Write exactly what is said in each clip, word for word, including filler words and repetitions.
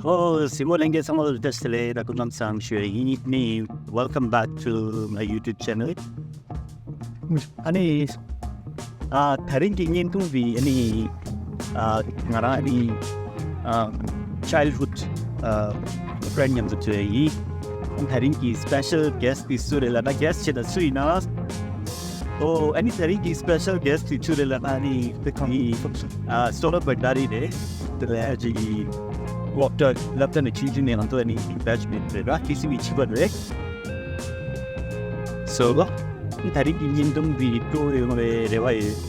ཨོ། གཟིགས་མོ་ལྷན་རྒྱས་ཚང་མ་ལ་བཀྲ་ཤིས་བདེ་ལེགས། ད་སྐུ་ཁམས་བཟང་ཞུ་ཡ་ཡིན། ནི། Welcome back to my YouTube channel. ཨ་ནི། ཨ། ད་རིང་གི་བརྙན་ཐུང་འདི་ཨ་ནི། ཨ། ང་རང་ཨ་ནི། ཨ། childhood ཨ། friend མཉམ་དུ་བྱས་ཡིན། ད་རིང་གི་special guest འདི་སུ་རེད་ལབ་ན། guest བྱེད་ན་སུ་ཡིན་ན། ཨོ། ཨ་ནི་ད་རིང་གི་special guest འདི་སུ་རེད་ལབ་ན། ཨ་ནི། ཨ། Saurabh Bhandari རེད། དེ་ལ་ཅིག་གི་སློབ་གྲྭ་སློབ་གྲྭ་ནས་ཆུང་ཆུང་ནས་ང་ཚོ་ཨ་ནི་batchmate རེད་ར། ཊི་སི་ཝི་གཅིག་པ་རེད། So ད་རིང་གི་བརྙན་ཐུང་འདི་སྤྲོ་ཡོང་བའི་རེ་བ་ཡོད།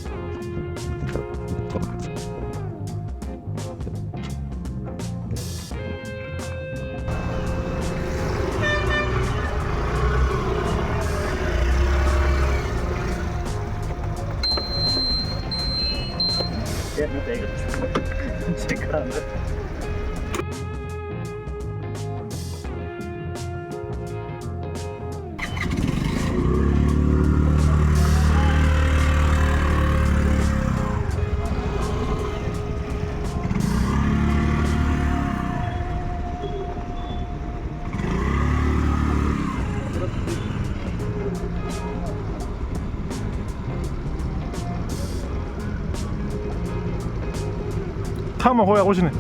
ཐ་མ་ཧོ་ཡག་པོ་བྱས་ནས།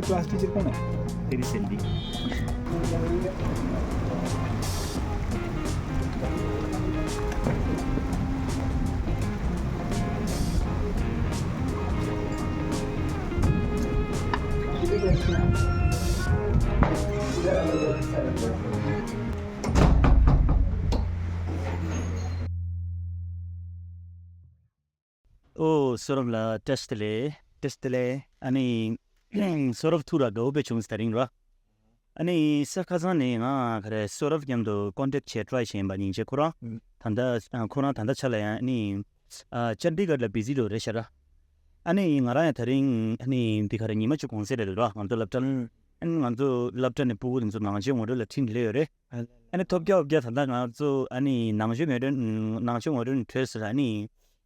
Class teacher གོ་ནས། དེ་རིང་སེམས་འདི། ཨོ། Saurabh ལགས་བཀྲ་ཤིས་བདེ་ལེགས། བཀྲ་ཤིས་བདེ་ལེགས། ཨ་ནི། Saurabh ཐུག་ར་དགའ་བོ་དཔེ་བྱུང་། ད་རིང་ར། ཨ་ནི་ས་ཁ་སང་ནས་ང་ག་རེ་Saurabh མཉམ་དུ་contact བྱེད་try བྱས་ཡིན་པ་ཡིན་ཅེ། ཁོ་རང་ད་ལྟ་ཨ། ཁོ་རང་ད་ལྟ་ཆ་ལ་ཡང་ཨ་ནི་ཨ། ཅན་ཌི་གྷར་ལ་བི་ཟི་འགྲོ་རེད་ཤག་ར། ཨ་ནི་ང་རང་ཡང་ད་རིང་ཨ་ནི་འདི་ག་རེ་ཉི་མ་བཅུ་གུང་སེང་རེད་ར། ང་ཚོ་སློབ་གྲྭ་ཨ་ནི་ང་ཚོ་སློབ་གྲྭ་ནས་ཕྲུ་གུ་དེ་ཚོ་ནང་ཆོས་ངོ་སྤྲོད་ལ་ཁྲིད་སླེབས་ཡོད་རེད། ཨ་ནི་ཐོབ་རྒྱག་འོབ་རྒྱག་ད་ལྟ་ང་ཚོ་ཨ་ནི་ནང་ཆོས་ངོ་སྤྲོད་ནང་ཆོས་ངོ་སྤྲོད་ནས་གྲོལ་ཟེར། ཨ་ནི་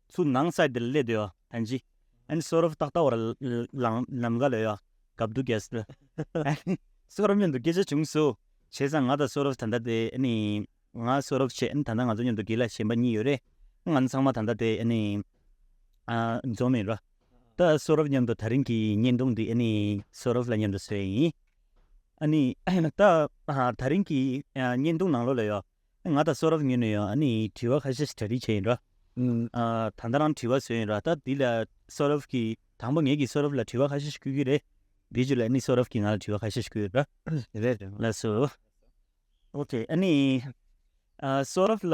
ཚུར་ནང་སའིཌ་དེ་ལ་སླེབས་འདུག་ཡ། ད་ཅི། ཨ་ནི་Saurabh ཏག་ཏག་བར་ལམ་ལམ་ཁ་ལ་ཡ། གབ་དུ་རྒྱས་སུ། Saurabh མཉམ་དུ་སྐད་ཆ་བྱུང་སོང་། བྱས་ཙང་ང་དང་Saurabh ད་ལྟ་དེ་ཨ་ནི། ང་Saurabh བྱས། ཨ་ནི་ད་ལྟ་ང་ཚོ་མཉམ་དུ་དགེ་ལགས་གཞན་པ་གཉིས་ཡོད་རེད། ང་ཚོ་ཚང་མ་ད་ལྟ་དེ་ཨ་ནི། ཨ། འཛོམས་ཡིན་ར། ད་Saurabh མཉམ་དུ་ད་རིང་གི་བརྙན་ཐུང་འདི་ཨ་ནི་Saurabh ལ་མཉམ་དུ་བཟོས་ཡིན། ཨ་ནི། ད་ད་རིང་གི་ཨ། བརྙན་ཐུང་ནང་ལོགས་ལ་ཡ། ང་དང་Saurabh གཉིས་ནས་ཡང་ཨ་ནི་དྲི་བ་ཁ་ཤས་ཤིག་གྲ་སྒྲིག་བྱས་ཡིན་ར། ཨ། ད་ལྟ་རང་དྲི་བ་བཟོས་ཡིན་ར། ད་འདི་ལ་Saurabh གིས་དང་པོ་ངེད་ཀྱིས་Saurabh ལ་དྲི་བ་ཁ་ཤས་ཤིག་བསྐུལ་གྱི་རེད། འདི་རྗེས་ལ་ཨ་ནི་Saurabh གིས་ང་ལ་དྲི་བ་ཁ་ཤས་ཤིག་བསྐུལ་ར། རེད་རེད། ལགས་སོ། ཨོ་ཁེ། ཨ་ནི། ཨ། Saurabh ལ་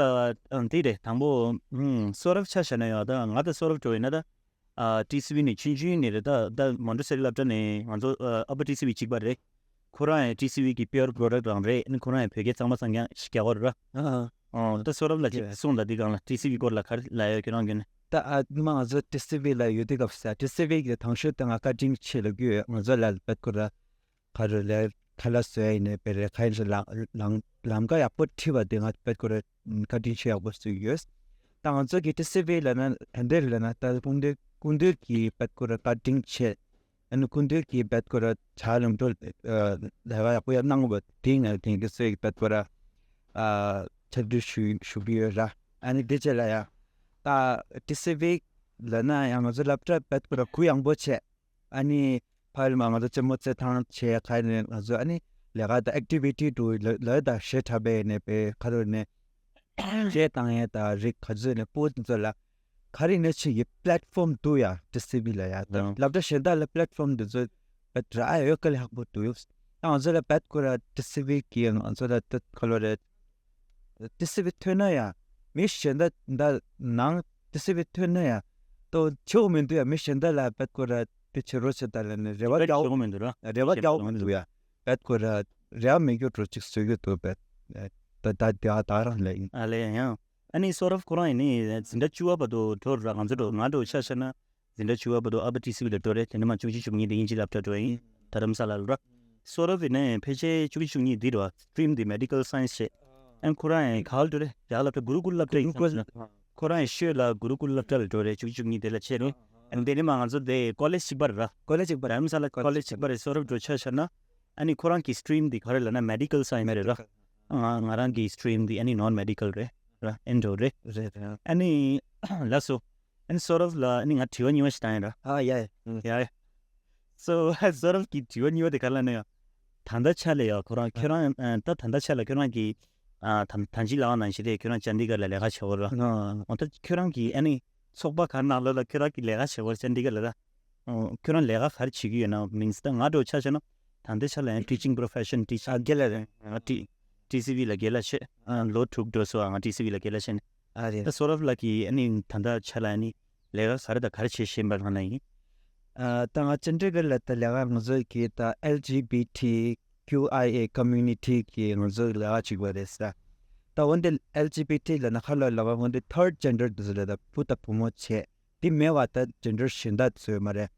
ཨ། འདི་རེད། དང་པོ་ཨ། Saurabh ཆ་བཞག་ན་ཡང་ད་ང་དང་Saurabh འགྲོ་ཡིན་ན་ད། ཨ། ཊི་སི་ཝི་ནས་ཆུང་ཆུང་ནས་རེད། ད་ད་མོན་ཊོ་སེ་རི་སློབ་གྲྭ་ནས་ང་ཚོ་ཨ། ཨ་པར་ཊི་སི་ཝི་གཅིག་པ་རེད། ཁོ་རང་ཡང་ཊི་སི་ཝི་གི་པིའོར་པོ་རོ་ཌག་རང་རེད། ཨ་ནི་ཁོ་རང་ཡང་བོད་སྐད་གཙང་མ་གཙང་རྐྱང་ཞིག་རྒྱག་གི་རེད་ར། ཨ། ཨ། ད་Saurabh ལ་ཅིག་གསུངས་དང་། འདི་སྒང་ལ་ཊི་སི་ཝི་སྐོར་ལ་ག་རེ་ལབ་ཡོད་ཁྱེད་རང་གིས་ནི། ད་ཨ་མ་ང་ཚོ་ཊི་སི་ཝི་ལ་ཡོད་དུས་སྐབས་སུ་ཊི་སི་ཝི་གི་དང་ཤོས་དེ་ང་ཀ་ཊིང་བྱེད་ལབ་ཀྱི་ཡོད། ང་ཚོ་ལ་བེད་ཁོ་ར། ག་རེ་ལས་ཁ་ལག་བཟོ་ཡ་ཡིན་ནའི་བེད་རེད། ག་ཡིན་ཟེར་ལམ་ལམ་ལམ་ཀ་ཡག་པོ་ཁྲིད་པ་དེ་ང་བེད་ཁོ་ར་ཀ་ཊིང་བྱེད་ཡག་པོ་བཟོས་ཡོད། ད་ང་ཚོ་གི་ཊི་སི་ཝི་ལབ་ན་ད་འདིར་ལབ་ན་ད་སྐུ་མདུན་སྐུ་མདུན་གྱི་བེད་ཁོ་ར་ཀ་ཊིང་བྱེད། ཨ་ནི་སྐུ་མདུན་གྱི་བེད་ཁོ་ར་ཕྱག་ལམ་འགྲོ་ལས་ཀ་ཡག་པོ་ཡང་གནང་བ་དེ་ང་དེང་གི་སོའི་བེད་ཁོ་ར་ཨ་ཕྱག་བྲིས་ཞུ་ཞུ་གི་ཡོད་ར། ཨ་ནི་དེ་རྗེས་ལ་ཡ་ད་ཊི་སི་ཝི་ལབ་ན་ཡང་ང་ཚོ་སློབ་གྲྭ་བེད་ཁོ་ར་གུ་ཡངས་པོ་བྱས། ཨ་ནི་ཕ་ཡུལ་མ་ང་ཚོ་ལྕམ་མོ་རྩེད་ཐང་བྱས་ཁ་ནས་ང་ཚོ་ཨ་ནི་ལས་ཀ་དང་ཨེག་ཊི་བི་ཊི་འགྲོ་ལ་ལ་དང་ཞེ་དྲག་པས་ནས་པའི་ཁ་རུ་ནས་བྱས་བཏང་ཡས་དང་རིགས་ག་ཚོད་ནས་སྤོ་དེ་ཚོ་ལ་ག་རེ་ནས་ཆེ་གི་པི་ལེ་ཊི་ཕོམ་འདུག་ཡ། ཊི་སི་ཝི་ལ་ཡ་དང་ལབ་འདྲ་གཞན་དག་ལ་པི་ལེ་ཊི་ཕོམ་འདི་ཚོ་བེད་ར་ཡོད་ག་ལ་ཡག་པོ་འདུག་ཡོད། ད་ང་ཚོ་ལ་བེད་ཁོ་ར་ཊི་སི་ཝི་གི་ང་ཚོ་ལ་ཏི་ཁ་ལོ་རེད། ཊི་སི་ཝི་ཐོན་ན་ཡ། མི་གཞན་དག་འདི་ནང་ཊི་སི་ཝི་ཐོན་ན་ཡ། ཏོ་ཆེའུ་མི་འདུག་ཡ། མི་གཞན་དག་ལ་བེད་ཁོ་ར་ཏི་ཆེ་རོ་ཆེ་ད་ལ་ནི་རེ་བ་རྒྱག་ཆེའུ་མི་འདུག་ར། རེ་བ་རྒྱག་མི་འདུག་ཡ། བེད་ཁོ་ར་རེ་བ་མི་རྒྱུ་འགྲོ་ཅིག་བཟོ་གི་འདུག་བེད། ད་ད་ད་ད་རང་ལ་ཡིན། ཨ་ལེ་ཡང་། ཨ་ནི་Saurabh ཁོ་རང་ཡིན་ནི་འཛིན་གྲྭ་བཅུ་པ་བར་དུ་འགྲོ་ར། ང་ཚོ་འགྲོ་ང་འགྲོ་ཆ་བཞག་ན། འཛིན་གྲྭ་བཅུ་པ་བར་དུ་ཨ་པར་ཊི་སི་ཝི་ལ་འགྲོ་རེད། དེ་ནས་མ་བཅུ་གཅིག་བཅུ་གཉིས་དེ་དབྱིན་ཇི་སློབ་གྲྭ་འགྲོ་ཡིན། རྡ་རམ་ས་ལ་ལ་ར། Saurabh ཡིན་ནས་ཕལ་ཆེར་བཅུ་གཅིག་བཅུ་གཉིས་འདི་རེད་བ། སི་ཊི་རིམ་འདི་མེ་ཌི་ཀལ་སའེན་སི་བྱས། ཨན་ཁོ་རང་ཡང་ག་ལ་འགྲོ་རེད། རྒྱ་གར་སློབ་གྲྭ་གུ་རུ་ཀུལ་སློབ་གྲྭ་ཡིན་ས་རེད། ཁོ་རང་ཡི་ཤོད་ལ་གུ་རུ་ཀུ་ལ་ཊ་ལ་འགྲོ་རེད། བཅུ་གཅིག་གཉིས་དེ་ལ་ཆད་རེད། ཨ་ནི་དེ་ནས་མ་ང་ཚོ་དེ་ཀོ་ལེཇ་གཅིག་པ་རེད་ར། ཀོ་ལེཇ་གཅིག་པ་རེད། རྡ་རམ་ས་ལ་ཀོ་ལེཇ་གཅིག་པ་རེད། སོ་རབ་འགྲོ་ཆ་བཞག་ན། ཨ་ནི་ཁོ་རང་གི་སི་ཊི་རིམ་དེ་ག་རེ་ལབ་ན་མེ་ཌི་ཀལ་སའིན་སི་རེད་ར། ང་ང་རང་གི་སི་ཊི་རིམ་དེ་ཨ་ནི་ནོན་མེ་ཌི་ཀལ་རེད་ར། ཨེན་ཌོ་རེད། རེད་རེད། ཨ་ནི་ལགས་སོ། ཨ་ནི་སོ་རབ་ལ་ཨ་ནི་ང་དྲི་བ་གཉིས་པ་ཞིག་བཏང་ཡིན་ར། ཨ་ཡ་ཡ། ཡ་ཡ། སོ་སོ་རབ་ཀྱི་དྲི་བ་གཉིས་པ་དེ་ག་ལབ་ན་ཡ། ད་ལྟ་ཆ་ལ་ཡ་ཁོ་རང་ཁྱོད་རང་ཨ་ད་ད་ལྟ་ཆ་ལ་ཁྱོད་རང་གི་ཨ་ད་ད་ཅི་ལབ་ནང་བཞིན་རེད། ཁྱོད་རང་ཅན་ཌི་གར་ལ་ལས་ཀ་བྱེད་པ་ར། ཨ། འོ་ད་ཁྱོད་རང་གི་ཨ་ནི་ཚོགས་པ་ག་ནང་ལོགས་ལ་ཁྱོད་རང་གི་ལས་ཀ་བྱེད་པ་ཅན་ཌི་གར་ལ་ར། ཨོ། ཁྱོད་རང་ལས་ཀ་ག་རེ་བྱེད་ཀྱི་ཡོད་ན། མིན་སི་ད་ང་འདྲ་བོ་ཆ་བཞག་ན་ད་ལྟའི་ཆ་ལ་ཡང་ཊི་ཆིང་པོ་རོ་ཕེ་ཤན་ཊི་ཆར། ཨ་རྒན་ལགས་རེད། ང་ཊི་ཊི་སི་ཝི་ལ་རྒན་ལགས་བྱས། ཨ་ལོ་དྲུག་འགྲོ་སོང་། ང་ཊི་སི་ཝི་ལ་རྒན་ལགས་བྱས་ནས། ཨ་རེད། ད་སོ་རབ་ལགས་ཀྱིས་ཨ་ནི་ད་ལྟ་ཆ་ལ་ཨ་ནི་ལས་ཀ་ག་རེ་དང་ག་རེ་བྱེད་བཞིན་པ་ལབ་ན་ཡིན། ཨ་ད་ང་ཅན་ཌི་གར་ལ་ད་ལས་ཀ་ང་ཚོ་གི་ད་ཨེལ་ཇི་བི་ཊི་ཀིའུ་ཨའི་ཨེ་ཀོ་མིའུ་ནི་ཊི་གི་ང་ཚོ་ལས་ཀ་བྱེད་དགོས་རེད་ཟེར། ད་འོན་ཏེ་ཨེལ་ཇི་བི་ཊི་ལབ་ན་ག་རེ་ལབ་ན། འོན་ཏེ་ཐར་ཌི་ཇེན་ཌར་དེ་ཚོ་རེད། ད་བུ་དང་བུ་མོ་བྱས། དེ་མེད་པ་ད་ཇེན་ཌར་གཞན་དག་ཚོ་ཡོད་མ་རེད།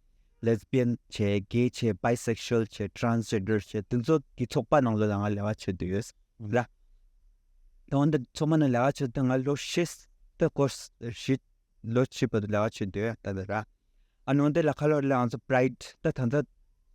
ལེ་སི་བི་ཡན་བྱས། གེ་བྱས། བྷའི་སེག་ཤུ་ཨལ་བྱས། ཊ་རན་སི་ཇེན་ཌར་བྱས། དེ་ཚོ་གི་ཚོགས་པ་ནང་ལོགས་ལ་ང་ལས་ཀ་བྱེད་བསྡད་ཡོད་ལ། ད་འོན་ཏེ་ཚོགས་པ་ནང་ལས་ཀ་བྱེད་དུས་ང་ལོ་བཞི་ད་སྐོར་བཞི་ལོ་བཞི་བར་དུ་ལས་ཀ་བྱེད་བསྡད་ཡོད་ད་ལྟ་ར། ཨ་ནི་འོན་ཏེ་ལ་ཁ་ལོ་ལ་ང་ཚོ་པ་རའིཌ་ད་ད་ལྟ་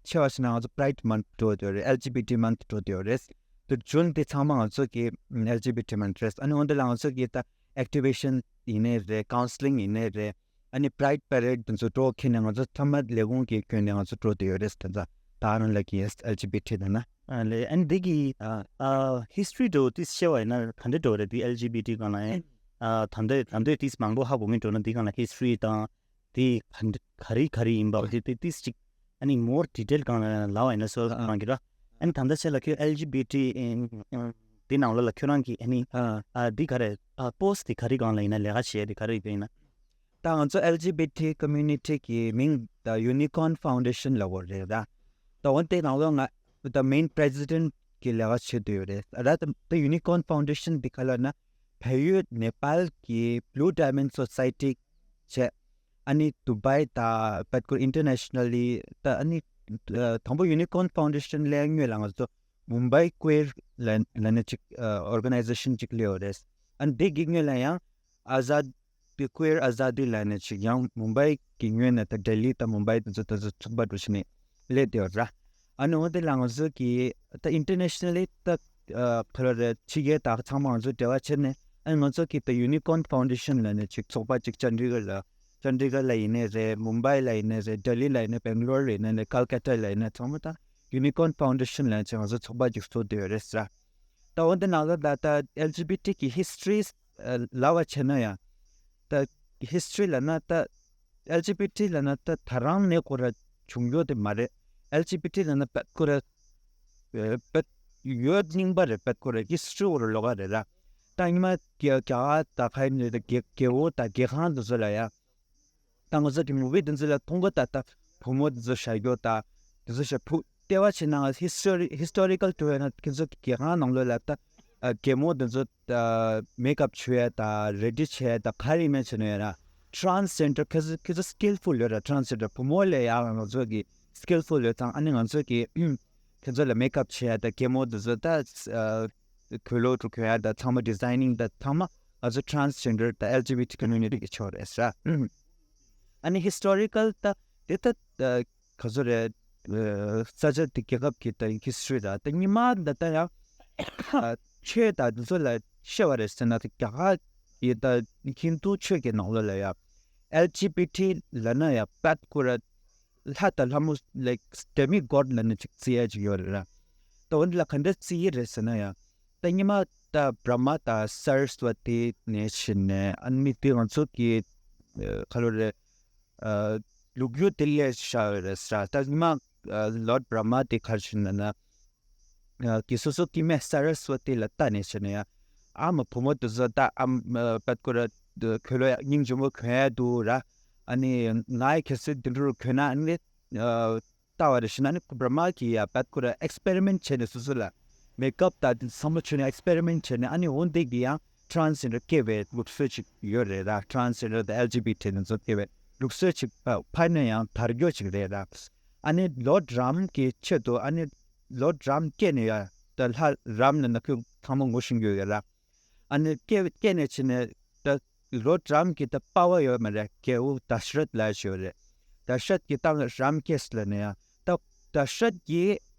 ཆེ་བ་ཞིག་ན་ང་ཚོ་པ་རའིཌ་མན་ཐི་འགྲོ་བསྡད་ཡོད་རེད། ཨེལ་ཇི་བི་ཊི་མན་ཐི་འགྲོ་བསྡད་ཡོད་རེད། དེ་ཇུན་དེ་ཚང་མ་ང་ཚོ་གི་ཨེལ་ཇི་བི་ཊི་མན་ཐི་རེད། ཨ་ནི་འོན་ཏེ་ལ་ང་ཚོ་གི་ད་ཨེག་ཊི་བེ་ཤན་ཡིན་ནའི་རེད། ཀའུན་སི་ལིང་ཡིན་ནའི་རེད། ཨ་ནི་པ་རའིཌ་པ་རེཌ་དེ་ཚོ་འགྲོ་ཁྱེར་ནས་ང་ཚོ་ཚང་མ་ལས་ཁུངས་ཀྱི་ཁྱོན་ནས་ང་ཚོ་འགྲོ་བསྡད་ཡོད་རེད། ད་ལྟ་ད་རང་ལ་གི་ཨེལ་ཇི་བི་ཊི་ད་ན། ཨ་ལེ། ཨ་ནི་འདི་གི་ཨ་ཧི་སི་ཊོ་རི་འདྲ་བོ་ཏིས་བཤད་པ་ཡིན་ན་ག་འདྲ་འདྲ་བོ་རེད། འདི་ཨེལ་ཇི་བི་ཊི་སྒང་ལ་ཡང་ཨ་ད་འདོད་ད་འདོད་ཏིས་མང་པོ་ཧ་གོ་མི་འགྲོ་ན། འདི་སྒང་ལ་ཧི་སི་ཊོ་རི་དང་དེ་ག་ག་རེ་ག་རེ་ཡིན་པ་དེ་དེ་ཏིས་ཅིག་ཨ་ནི་མོར་ཌི་ཊེལ་སྒང་ལ་ལབ་པ་ཡིན་ན་སོ་ཨ་རང་གི་ར། ཨ་ནི་ད་ལྟ་ཆ་ལ་ཁྱོད་ཨེལ་ཇི་བི་ཊི་འདི་ནང་ལོགས་ལ་ཁྱོད་རང་གི་ཨ་ནི་ཨ་འདི་ག་རེ་ཨ་པོ་སི་ཊི་དེ་ག་རེ་སྒང་ལ་ཡིན་ན། ལས་ཀ་བྱེད་ཡ་དེ་ག་རེ་ཡིན་ན། ད་ང་ཚོ་ཨེལ་ཇི་བི་ཊི་ཀོ་མིའུ་ནི་ཊི་གི་མིང་ད་ཡུ་ནི་ཀོརན་ཕའུན་ཌེ་ཤན་ལབ་དགོས་རེད་ད། ད་འོན་ཏེ་ནང་ལོགས་ང་ད་མེན་པི་རེ་སི་ཌེན་ཊི་གི་ལས་ཀ་བྱེད་བསྡད་ཡོད་རེད་ད། ད་ཡུ་ནི་ཀོརན་ཕའུན་ཌེ་ཤན་འདི་ག་ལབ་ན་བལ་ཡུལ་ནེ་པཱལ་གྱི་བྷུ་ལུ་ཌའི་མོན་ཌི་སོ་སའི་ཊི་བྱས། ཨ་ནི་དུ་བྷའི་ད་པད་ཀོར་ཨིན་ཊར་ནེ་ཤ་ནལ་ལི་ད་ཨ་ནི་ཨ་དང་པོ་ཡུ་ནི་ཀོརན་ཕའུན་ཌེ་ཤན་སླེབས་སྔོན་ལ་ང་ཚོ་མུམ་བྷའི་ཀུའེར་ལ་ལབ་ནས་ཅིག་ཨོར་ག་ནའི་ཟེ་ཤན་ཅིག་སླེབས་ཡོད་རེད། ཨ་ནི་འདི་གི་སྔོན་ལ་ཡང་ཨ་ཟ་དི་ཀུའེར་ཨ་ཟ་དི་ལབ་ནས་ཅིག་ཡང་མུམ་བྷའི་གི་སྔོན་ནས་ད་ལྡི་ལི་དང་མུམ་བྷའི་དེ་ཚོ་དེ་ཚོ་ཚོགས་པ་འདྲ་བོ་ཞིག་ནས་སླེབས་བསྡད་ཡོད་ར། ཨ་ནི་འོ་དེ་ལ་ང་ཚོ་གི་ད་ཨིན་ཊར་ནེ་ཤ་ནལ་ལི་ད་ཨ་ཕ་ར་རེད། ཕྱི་རྒྱལ་དག་ཚང་མ་ང་ཚོ་འབྲེལ་བ་བྱས་ནས། ཨ་ནི་ང་ཚོ་གི་ད་ཡུ་ནི་ཀོརན་ཕའུན་ཌེ་ཤན་ལབ་ནས་ཅིག་ཚོགས་པ་ཅིག་ཅན་ཌི་གར་ལ་ཅན་ཌི་གར་ལ་ཡིན་ནའི་རེད། མུམ་བྷའི་ལ་ཡིན་ནའི་རེད། ལྡི་ལི་ལ་ཡིན་ནའི། སྦེང་ལོར་ལ་ཡིན་ནའི་རེད། ཀལ་ཀ་ཏ་ལ་ཡིན་ནའི་ཚང་མ་ད་ཡུ་ནི་ཀོརན་ཕའུན་ཌེ་ཤན་ལབ་ནས་ཅིག་ང་ཚོ་ཚོགས་པ་ཅིག་བཟོ་བསྡད་ཡོད་རེད་ཟེར། ད་འོ་འདི་ནང་ལ་ད་ད་ཨེལ་ཇི་བི་ཊི་གི་ཧི་སི་ཊོ་རི་ལབ་པ་བྱས་ན་ཡང་ད་ཧི་སི་ཊོ་རི་ལབ་ན་ད་ཨེལ་ཇི་བི་ཊི་ལབ་ན་ད་ད་རང་ནས་ཁོ་ར་བྱུང་ཡོད་དེ་མ་རེད། ཨེལ་ཇི་བི་ཊི་ལབ་ན་པད་ཁོ་ར་པད་ཡོད་རྙིང་པ་རེད། པད་ཁོ་ར་ཧི་སི་ཊོ་རི་ཁོ་ར་ལོགས་ཀ་རེད་ར། ད་སྔོན་མ་རྒྱ་རྒྱ་གར་ད་ག་ཡིན་རེད། ད་རྒྱལ་རྒྱལ་པོ་ད་རྒྱལ་ཁང་དེ་ཚོ་ལ་ཡ། ད་ང་ཚོ་གི་མུ་བི་དེ་ཚོ་ལ་མཐོང་གི་ད་ལྟ་བུ་མོ་དེ་ཚོ་བཞག་རྒྱུ་ད་དེ་ཚོ་བཞག་བུ་ལྟེ་བ་བྱས་ན་ཧི་སི་ཊོ་རི་ཧི་སི་ཊོ་རི་ཀལ་ཊུར་ཡིན་ན་ཁྱེད་ཚོ་གི་རྒྱལ་ཁང་ནང་ལོགས་ལ་ད་ཨ་རྒན་མོ་དེ་ཚོ་ད་མེག་ཨབ་བྱུག་ཡ་ད་རེ་ཌི་བྱས་ཡ་ད་ག་རེ་ཡིན་ན་བྱས་ན་ཡ་ར། ཊ་རན་སི་ཇེན་ཌར་ཁྱེད་ཚོ་ཁྱེད་ཚོ་སི་ཀིལ་ཕུལ་ཡོད་ར། ཊ་རན་སི་ཇེན་ཌར་བུ་མོ་ལས་ཡག་ང་ཚོ་གི་སི་ཀིལ་ཕུལ་ཡོད་ཙང་། ཨ་ནི་ང་ཚོ་གི་ཁྱེད་ཚོ་ལ་མེག་ཨབ་བྱས་ཡ་ད་རྒན་མོ་དེ་ཚོ་ད་ཨ་གོས་ལོག་ཏུ་གྱོན་ཡ་ད་ཚང་མ་ཌི་ཛའི་ནིང་ད་ཚང་མ་ང་ཚོ་ཊ་རན་སི་ཇེན་ཌར་ད་ཨེལ་ཇི་བི་ཊི་ཀོ་མིའུ་ནི་ཊི་གི་ཕྱོགས་རེད་ཟེར། ཨ་ནི་ཧི་སི་ཊོ་རི་ཀལ་ད་དེ་ད་ད་ག་ཚོད་རེད། ས་ཆ་དེ་རྒྱལ་ཁབ་ཀྱི་ད་ཧི་སི་ཊོ་རི་ད་ད་སྔོན་མ་ད་ད་ཡང་ཆོས་ད་དེ་ཚོ་ལ་བཤད་པ་རེད་ཟེར་ན། ད་རྒྱ་གར་གྱི་ད་ཧིན་དུ་ཆོས་ཀྱི་ནང་ལོགས་ལ་ཡ་ཨེལ་ཇི་བི་ཊི་ལབ་ན་ཡ་པད་ཁོ་ར་ལྷ་དང་ལྷ་མོ་ལའིཀ་ཌེ་མི་གོཌ་ལབ་ནས་ཅིག་བརྩི་ཡ་ཅིག་ཡོད་རེད་ར། ད་འོ་འདི་ལ་ག་འདྲ་བརྩི་ཡི་རེད་ཟེར་ན་ཡང་། ད་སྔོན་མ་ད་བྷྲ་མ་དང་སར་སི་ཝ་ཏི་ནས་བྱས་ནས། ཨ་ནི་དེ་ང་ཚོ་གི་ཨ་ག་ལབ་རེད། ཨ་ལུག་ཡུལ་དེ་ལས་བཞག་ཡོད་རེད་ཟེར། ད་སྔོན་མ་ཨ་ལོཌ་བྷྲ་མ་དེ་ག་རེ་བྱས་ན་ན། ཨ་གི་སོ་སོ་སྐྱེ་དམན་སར་སི་ཝ་ཏི་ལ་བལྟས་ནས་བྱས་ན་ཡང་། ཨ་མ་བུ་མོ་དེ་ཚོ་ད་ཨ་མ་པད་ཁོ་ར་གོས་ལོག་སྙིང་རྗེ་མོ་གྱོན་ཡ་འདུག་ར། ཨ་ནི་ང་ཡི་གལ་སྲིད་དེ་འདྲ་གྱོན་ན་ཨ་ནི་ཨ་ལྟ་བ་རེ་བྱས་ན་ཨ་ནི་བྷྲ་མ་གི་ཡ་པད་ཁོ་ར་ཨེག་སི་པེ་རི་མེན་ཊི་བྱས་ནས་སོ་སོ་ལ་མེག་ཨབ་ད་དེ་ཚང་མ་བྱས་ནས་ཨེག་སི་པེ་རི་མེན་ཊི་བྱས་ནས། ཨ་ནི་འོ་འདི་གི་ཡང་ཊ་རན་སི་ཇེན་ཌར་སྐྱེ་བའི་ལུགས་སྲོལ་ཅིག་ཡོད་རེད་ར། ཊ་རན་སི་ཇེན་ཌར་དང་ཨེལ་ཇི་བི་ཊི་དེ་ཚོ་སྐྱེ་བའི་ལུགས་སྲོལ་ཅིག་ཕ་ཕ་ནས་ཡང་དར་རྒྱས་ཅིག་རེད་ར། ཨ་ནི་ལོཌ་རམ་གྱི་ཆེད་དུ། ཨ་ནི་ལོཌ་རམ་སྐྱེས་ནས་ཡ་ད་ལྷ་རམ་ལབ་ན་ཁོས་ཚང་མ་ངོ་ཤེས་ཀྱི་ཡོད་ར། ཨ་ནི་སྐྱེ་སྐྱེས་ནས་བྱས་ནས་ད་ ལོ་རམ་གྱི་ད་པ་བ་ཡོད་མ་རེད། རྒྱལ་པོ་དཱ་ཤ་རཐ་ལབ་ཡ་ཞིག་ཡོད་རེད། དཱ་ཤ་རཐ་གི་ཏང་རམ་ཀེ་སི་ལབ་ནས་ཡ། ད་དཱ་ཤ་རཐ་གི་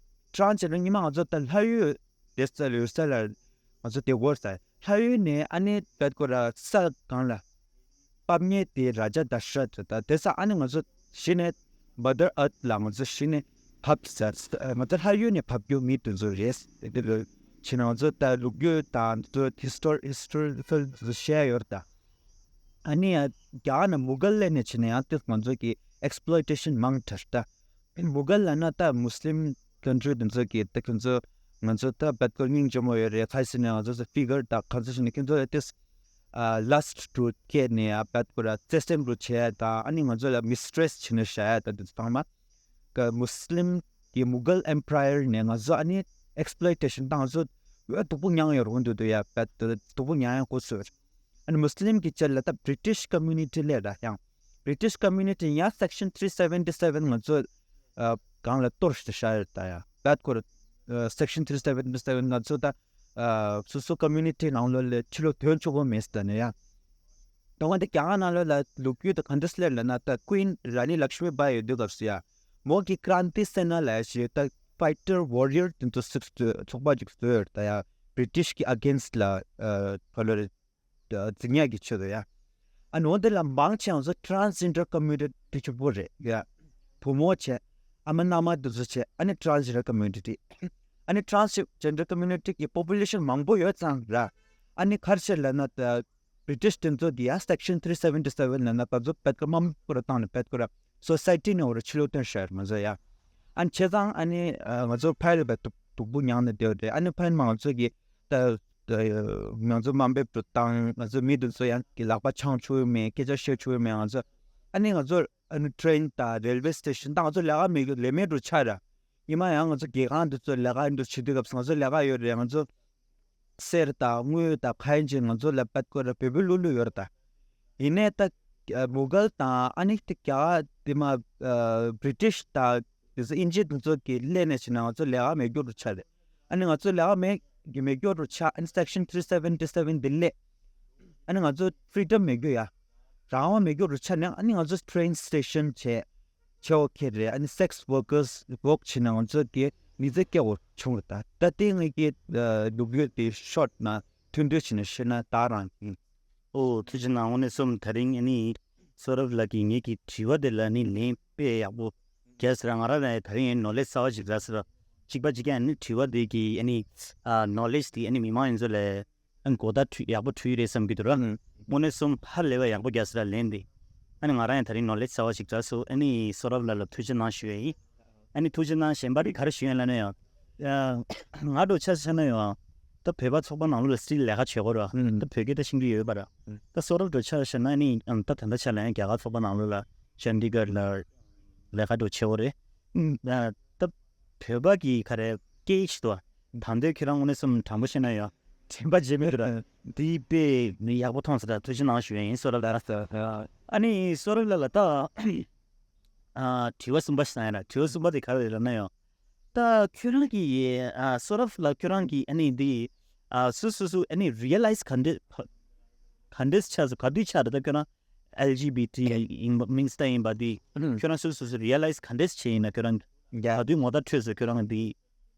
ཀྲང་བྱས་ན་ཉི་མ་ང་ཚོ་ད་ལྷ་ཡུལ་དེ་ས་ལ་ཡོད་ས་ལ་ང་ཚོ་དེ་བོར་ས། ལྷ་ཡུལ་ནས་ཨ་ནི་བད་ཀོ་ར་ས་གང་ལ་པབ་ཉེ་དེ་ར་ཇ་དཱ་ཤ་རཐ་རེད། ད་དེ་ས་ཨ་ནི་ང་ཚོ་གཞི་ནས་མ་དར་ཨརཐ་ལ་ང་ཚོ་གཞི་ནས་བབས་ས། ང་ཚོ་ལྷ་ཡུལ་ནས་བབས་རྒྱུ་མི་དེ་ཚོ་རེད། དེ་ལ་ཕྱིན་ན་ང་ཚོ་ད་ལོ་རྒྱུས་དང་དེ་ཚོ་ཧི་སི་ཊོ་རི་ཧི་སི་ཊོ་རི་ཀལ་དེ་ཚོ་བཤད་ཡོད་རེད་ད། ཨ་ནི་ཡ་རྒྱ་གར་ནས་མུ་གལ་ལས་ནས་ཕྱིན་ན་ཡང་དེ་ང་ཚོ་གི་ཨེག་སི་པོ་ལི་ཊེ་ཤན་མང་དྲགས་ད། མུ་གལ་ལབ་ན་ད་མུ་སི་ལིམ་ཀན་ཊི་རི་དེ་ཚོ་གི་ད་ཁོ་ཚོ་ང་ཚོ་ད་བད་ཀོ་སྙིང་རྗེ་མོ་ཡོད་རེད། ཁ་སང་ནས་ང་ཚོ་ཚོ་ཕི་གར་ད་ག་ཚོད་ཞིག་ནས་ཁྱེད་ཚོ་ལ་དེ་ལ་སི་ཊི་རུ་སྐྱེས་ནས་ཡ་བད་ཀོ་ར་བརྩེ་སེམས་རུ་བྱས་ད། ཨ་ནི་ང་ཚོ་ལ་མི་སི་ཊི་རེ་སི་བྱས་ནས་བཞག་ཡ་ད་དེ་ཚོ་ཚང་མ། ག་མུ་སི་ལིམ་གི་མུ་གལ་ཨེམ་པ་ཡར་ནས་ང་ཚོ་ཨ་ནི་ཨེག་སི་པོ་ལི་ཊེ་ཤན་བཏང་ཚོ་སྡུག་པོ་མྱངས་ཡོད་རེད། འོན་ཏེ་དུ་ཡ་བད་སྡུག་པོ་མྱངས་ཡ་གོ་ཚོད། ཨ་ནི་མུ་སི་ལིམ་གི་ཆེད་ལ་ད་བི་རི་ཊི་ཤ་ཀོ་མུ་ནི་ཊི་ལས་ར་ཡང་། བི་རི་ཊི་ཤ་ཀོ་མུ་ནི་ཊི་ཡང་སེག་ཤན་ཐི་རི་སེ་ཝེན་ཊི་སེ་ཝེན་ང་ཚོ་ཨ་གང་ལ་གཏོར་ཤ་ཤ་ཡོད་ད་ཡ། བད་ཀོ་ར་ཨ་སེག་ཤན་ཐི་རི་སེ་ཝེན་ཊི་སེ་ཝེན་ང་ཚོ་ད་ཨ་སོ་སོ་ཀོ་མུ་ནི་ཊི་ནང་ལོགས་ལ་ཕྱི་ལོགས་ཐོན་ཆོག་གོ་མེད་ད་ནི་ཡ། ད་ང་འདི་རྒྱ་གར་ནང་ལོགས་ལ་ལོ་རྒྱུས་དང་ག་འདྲ་སླེབས་ལབ་ན་ད་ཀུན་རཱ་ནི་ལག་ཤི་མི་བྷའི་ཡོད་དུས་སྐབས་སུ་ཡ། མོ་གི་ཀྲན་ཏི་སེ་ན་ལབ་ཞེས་ད་ཕའི་ཊར་ཝོ་རི་ཡར་དེ་ཚོ་སུ་ཚོགས་པ་ཅིག་བཟོས་ཡོད་ད་ཡ། བི་རི་ཊི་ཤ་གི་ཨ་གེན་སི་ཊི་ལ་ཨ་ཕ་ལོ་རེ་འཛིང་ཡག་གི་ཆེད་དུ་ཡ། ཨ་ནི་འོ་དེ་ལ་མང་ཆེ་ང་ཚོ་ཊྲན་སི་ཇེན་ཌར་ཀོ་མུ་ནི་ཊི་ཆེན་པོ་རེད་ཡ། བུ་མོ་བྱས་ཨ་མ་མནའ་མ་དེ་ཚོ་བྱས་ཨ་ནི་ཊྲན་སི་ཇེན་ཌར་ཀོ་མུ་ནི་ཊི། ཨ་ནི་ཊྲན་སི་ཇེན་ཌར་ཀོ་མུ་ནི་ཊི་གི་པོ་པུ་ལེ་ཤན་མང་པོ་ཡོད་ཙང་ར། ཨ་ནི་ག་རེ་བྱས་ལབ་ན་ད་བི་རི་ཊི་ཤ་དེ་ཚོ་གི་ཡ་སེག་ཤན་ཐི་རི་སེ་ཝེན་ཊི་སེ་ཝེན་ལབ་ན་ད་ཚོ་བད་ཀོ་ར་མ་མོ་ཀོ་ར་བཏང་ནས་བད་ཀོ་ར་སོ་སའི་ཊི་ནས་འོ་ར་ཕྱི་ལོགས་བཏོན་ཤག་ང་ཚོ་ཡ། ཨ་ནི་བྱས་ཙང་ཨ་ནི་ཨ་ང་ཚོ་ཕ་ཡུལ་ལ་བད་སྡུག་སྡུག་པོ་མྱངས་ནས་བསྡད་ཡོད་རེད། ཨ་ནི་ཕ་ཡུལ་མ་ང་ཚོ་གི་ད་ད་ང་ཚོ་དམའ་འབེབས་དུ་བཏང་། ང་ཚོ་མི་དེ་ཚོ་ཡང་གི་ལག་པ་འཆང་ཆོག་ཡོད་མེད། སྐད་ཆ་བཤད་ཆོག་ཡོད་མེད། ང་ཚོ་ཨ་ནི་ང་ཚོ་ཨ་ནི་ཊྲེན་དང་རེལ་ཝེ་སི་ཊེ་ཤན་དང་ང་ཚོ་ལས་ཀ་མེད་ལས་མེད་འགྲོ་ཆགས་ར། ཉི་མ་ཡང་ང་ཚོ་རྒྱལ་ཁང་དེ་ཚོ་ལས་ཀ་འགྲོ་བྱེད་དུས་སྐབས་སུ་ང་ཚོ་ལས་ཀ་ཡོད་རེད། ང་ཚོ་གསེར་དང་དངུལ་དང་ག་ཡིན་ཅིག་ང་ཚོ་ལ་བད་ཀོ་ར་བེ་བེ་ལུ་ལུ་ཡོད་རེད་ད། ཡིན་ནའི་ད་མུ་གལ་དང་ཨ་ནི་དེ་རྒྱ་གར་དེ་མ་བི་རི་ཊི་ཤ་དང་དེ་ཚོ་དབྱིན་ཇི་དེ་ཚོ་གི་སླེབས་ནས་བྱས་ན་ང་ཚོ་ལས་ཀ་མེད་རྒྱུ་རུ་ཆགས་རེད། ཨ་ནི་ང་ཚོ་ལས་ཀ་མེད་གི་མེད་རྒྱུ་རུ་ཆགས། ཨ་ནི་སེག་ཤན་ཐི་རི་སེ་ཝེན་ཊི་སེ་ཝེན་དེ་སླེབས། ཨ་ནི་ང་ཚོ་ཕི་རི་ཌམ་མེད་རྒྱུ་ཡ། རང་དབང་མེད་རྒྱུ་རུ་ཆགས་ནས་ཨ་ནི་ང་ཚོ་ཊྲེན་སི་ཊེ་ཤན་བྱས། ཆེ་བ་ཁེ་རེད། ཨ་ནི་སེག་སི་ཝར་ཀར་སི་ཝརཀ་བྱས་ན་ང་ཚོ་གི་མི་ཚེ་སྐྱེལ་བ་བྱུང་རེད་ད། ད་ལྟའི་ངེད་ཀྱི་ཨ་ལོ་རྒྱུས་དེ་ཤོར་ཊི་ན་ཐུང་ཐུང་བྱས་ནས་བཤད་ན་ད་རང་ཡིན། ཨོ་ཐུགས་རྗེ་གནང་། དངོས་གནས་སོམ་ད་རིང་ཨ་ནི་སོ་རབ་ལགས་ཀྱིས་ངེད་ཀྱི་དྲི་བ་དེ་ལ་ནི་ལན་དཔེ་ཡག་པོ་རྒྱག་ཟེར། ང་རང་ལ་ད་རིང་ནོ་ལེཇ་གསར་བ་ཞིག་རག་ཟེར། གཅིག་པ་གཅིག་རྐྱང་ཨ་ནི་དྲི་བ་དེ་གི་ཨ་ནི་ཨ་ནོ་ལེཇ་དེ་ཨ་ནི་མི་མང་ཡིན་ཚོ་ལ་ཨ་ནི་གོ་བརྡ་འཕྲོད་ཡག་པོ་འཕྲོད་ཡི་རེད་བསམ་གྱི་འདུག་ར། ཨུམ། དངོས་གནས་སོམ་ཧ་ལས་པ་ཡག་པོ་རྒྱག་ཟེར་ལན་འདི། ཨ་ནི་ང་རང་ཡང་ད་རིང་ནོ་ལེཇ་གསར་བ་ཞིག་རག་སོང་། ཨ་ནི་སོ་རབ་ལགས་ལ་ཐུགས་རྗེ་གནང་ཞུ་ཡ་ཡིན། ཨ་ནི་ཐུགས་རྗེ་གནང་། གཞན་པ་དེ་ག་རེ་ཞུ་ཡ་ལབ་ན་ཡང་། ཨ་ང་འདྲ་ཆ་བཞག་ན་ཡང་། ད་བོད་པ་ཚོགས་པ་ནང་ལོགས་ལ་སི་ཊི་ལས་ཀ་བྱེད་དགོས་ར། ཨུམ། ད་བོད་སྐད་ད་ཤེས་ཀྱི་ཡོད་པ་ར། ཨུམ། ད་སོ་རབ་འདྲ་ཆ་བཞག་ན་ཨ་ནི་ཨམ་ད་ད་ལྟ་ཆ་ལ་ཡང་རྒྱ་གར་ཚོགས་པ་ནང་ལོགས་ལ་ཅན་ཌི་གར་ལ་ལས་ཀ་འདྲ་བྱེད་དགོས་རེད། ཨུམ། ད་བོད་པ་གི་ག་རེ་སྐད་ཡིག་ཞིག་འདུག་བ། ད་འདོད་ཁྱེད་རང་དངོས་གནས་སོམ་དྲང་པོ་བཤད་ན་ཡང་དྲན་པ་བརྗེད་མེད་ར། འདི་དཔེ་ནི་ཡག་པོ་མཐོང་སོང་། ད་ཐུགས་རྗེ་གནང་ཞུ་ཡ་ཡིན། སོ་རབ་ལགས། ཨ་ནི་སོ་རབ་ལགས་ལ་ད་ཨ་དྲི་བ་གསུམ་པ་ཞིག་བཏང་ཡ་ལ། དྲི་བ་གསུམ་པ་དེ་ག་རེ་རེད་ལབ་ན་ཡང་། ད་ཁྱོད་རང་གི་ཨ་སོ་རབ་ལགས་ཁྱོད་རང་གི་ཨ་ནི་འདི་ཨ་སུ་སུ་སུ་ཨ་ནི་རི་ཡ་ལའི་ཛི་ག་འདྲ་ག་འདྲ་ཆགས་སོང་། ག་དུས་ཆགས་རེད། ད་ཁྱོད་རང་ཨེལ་ཇི་བི་ཊི་ཡིན་པ་མིན་སི་ཊ་ཡིན་པ་འདི་ཨུམ། ཁྱོད་རང་སོ་སོ་སོ་རི་ཡ་ལའི་ཛི་ག་འདྲ་བྱས་ཡིན་ན་ཁྱོད་རང་ཡ། ག་དུས་ངོ་བརྡ་འཕྲོད་སོང་ཁྱོད་རང་འདི་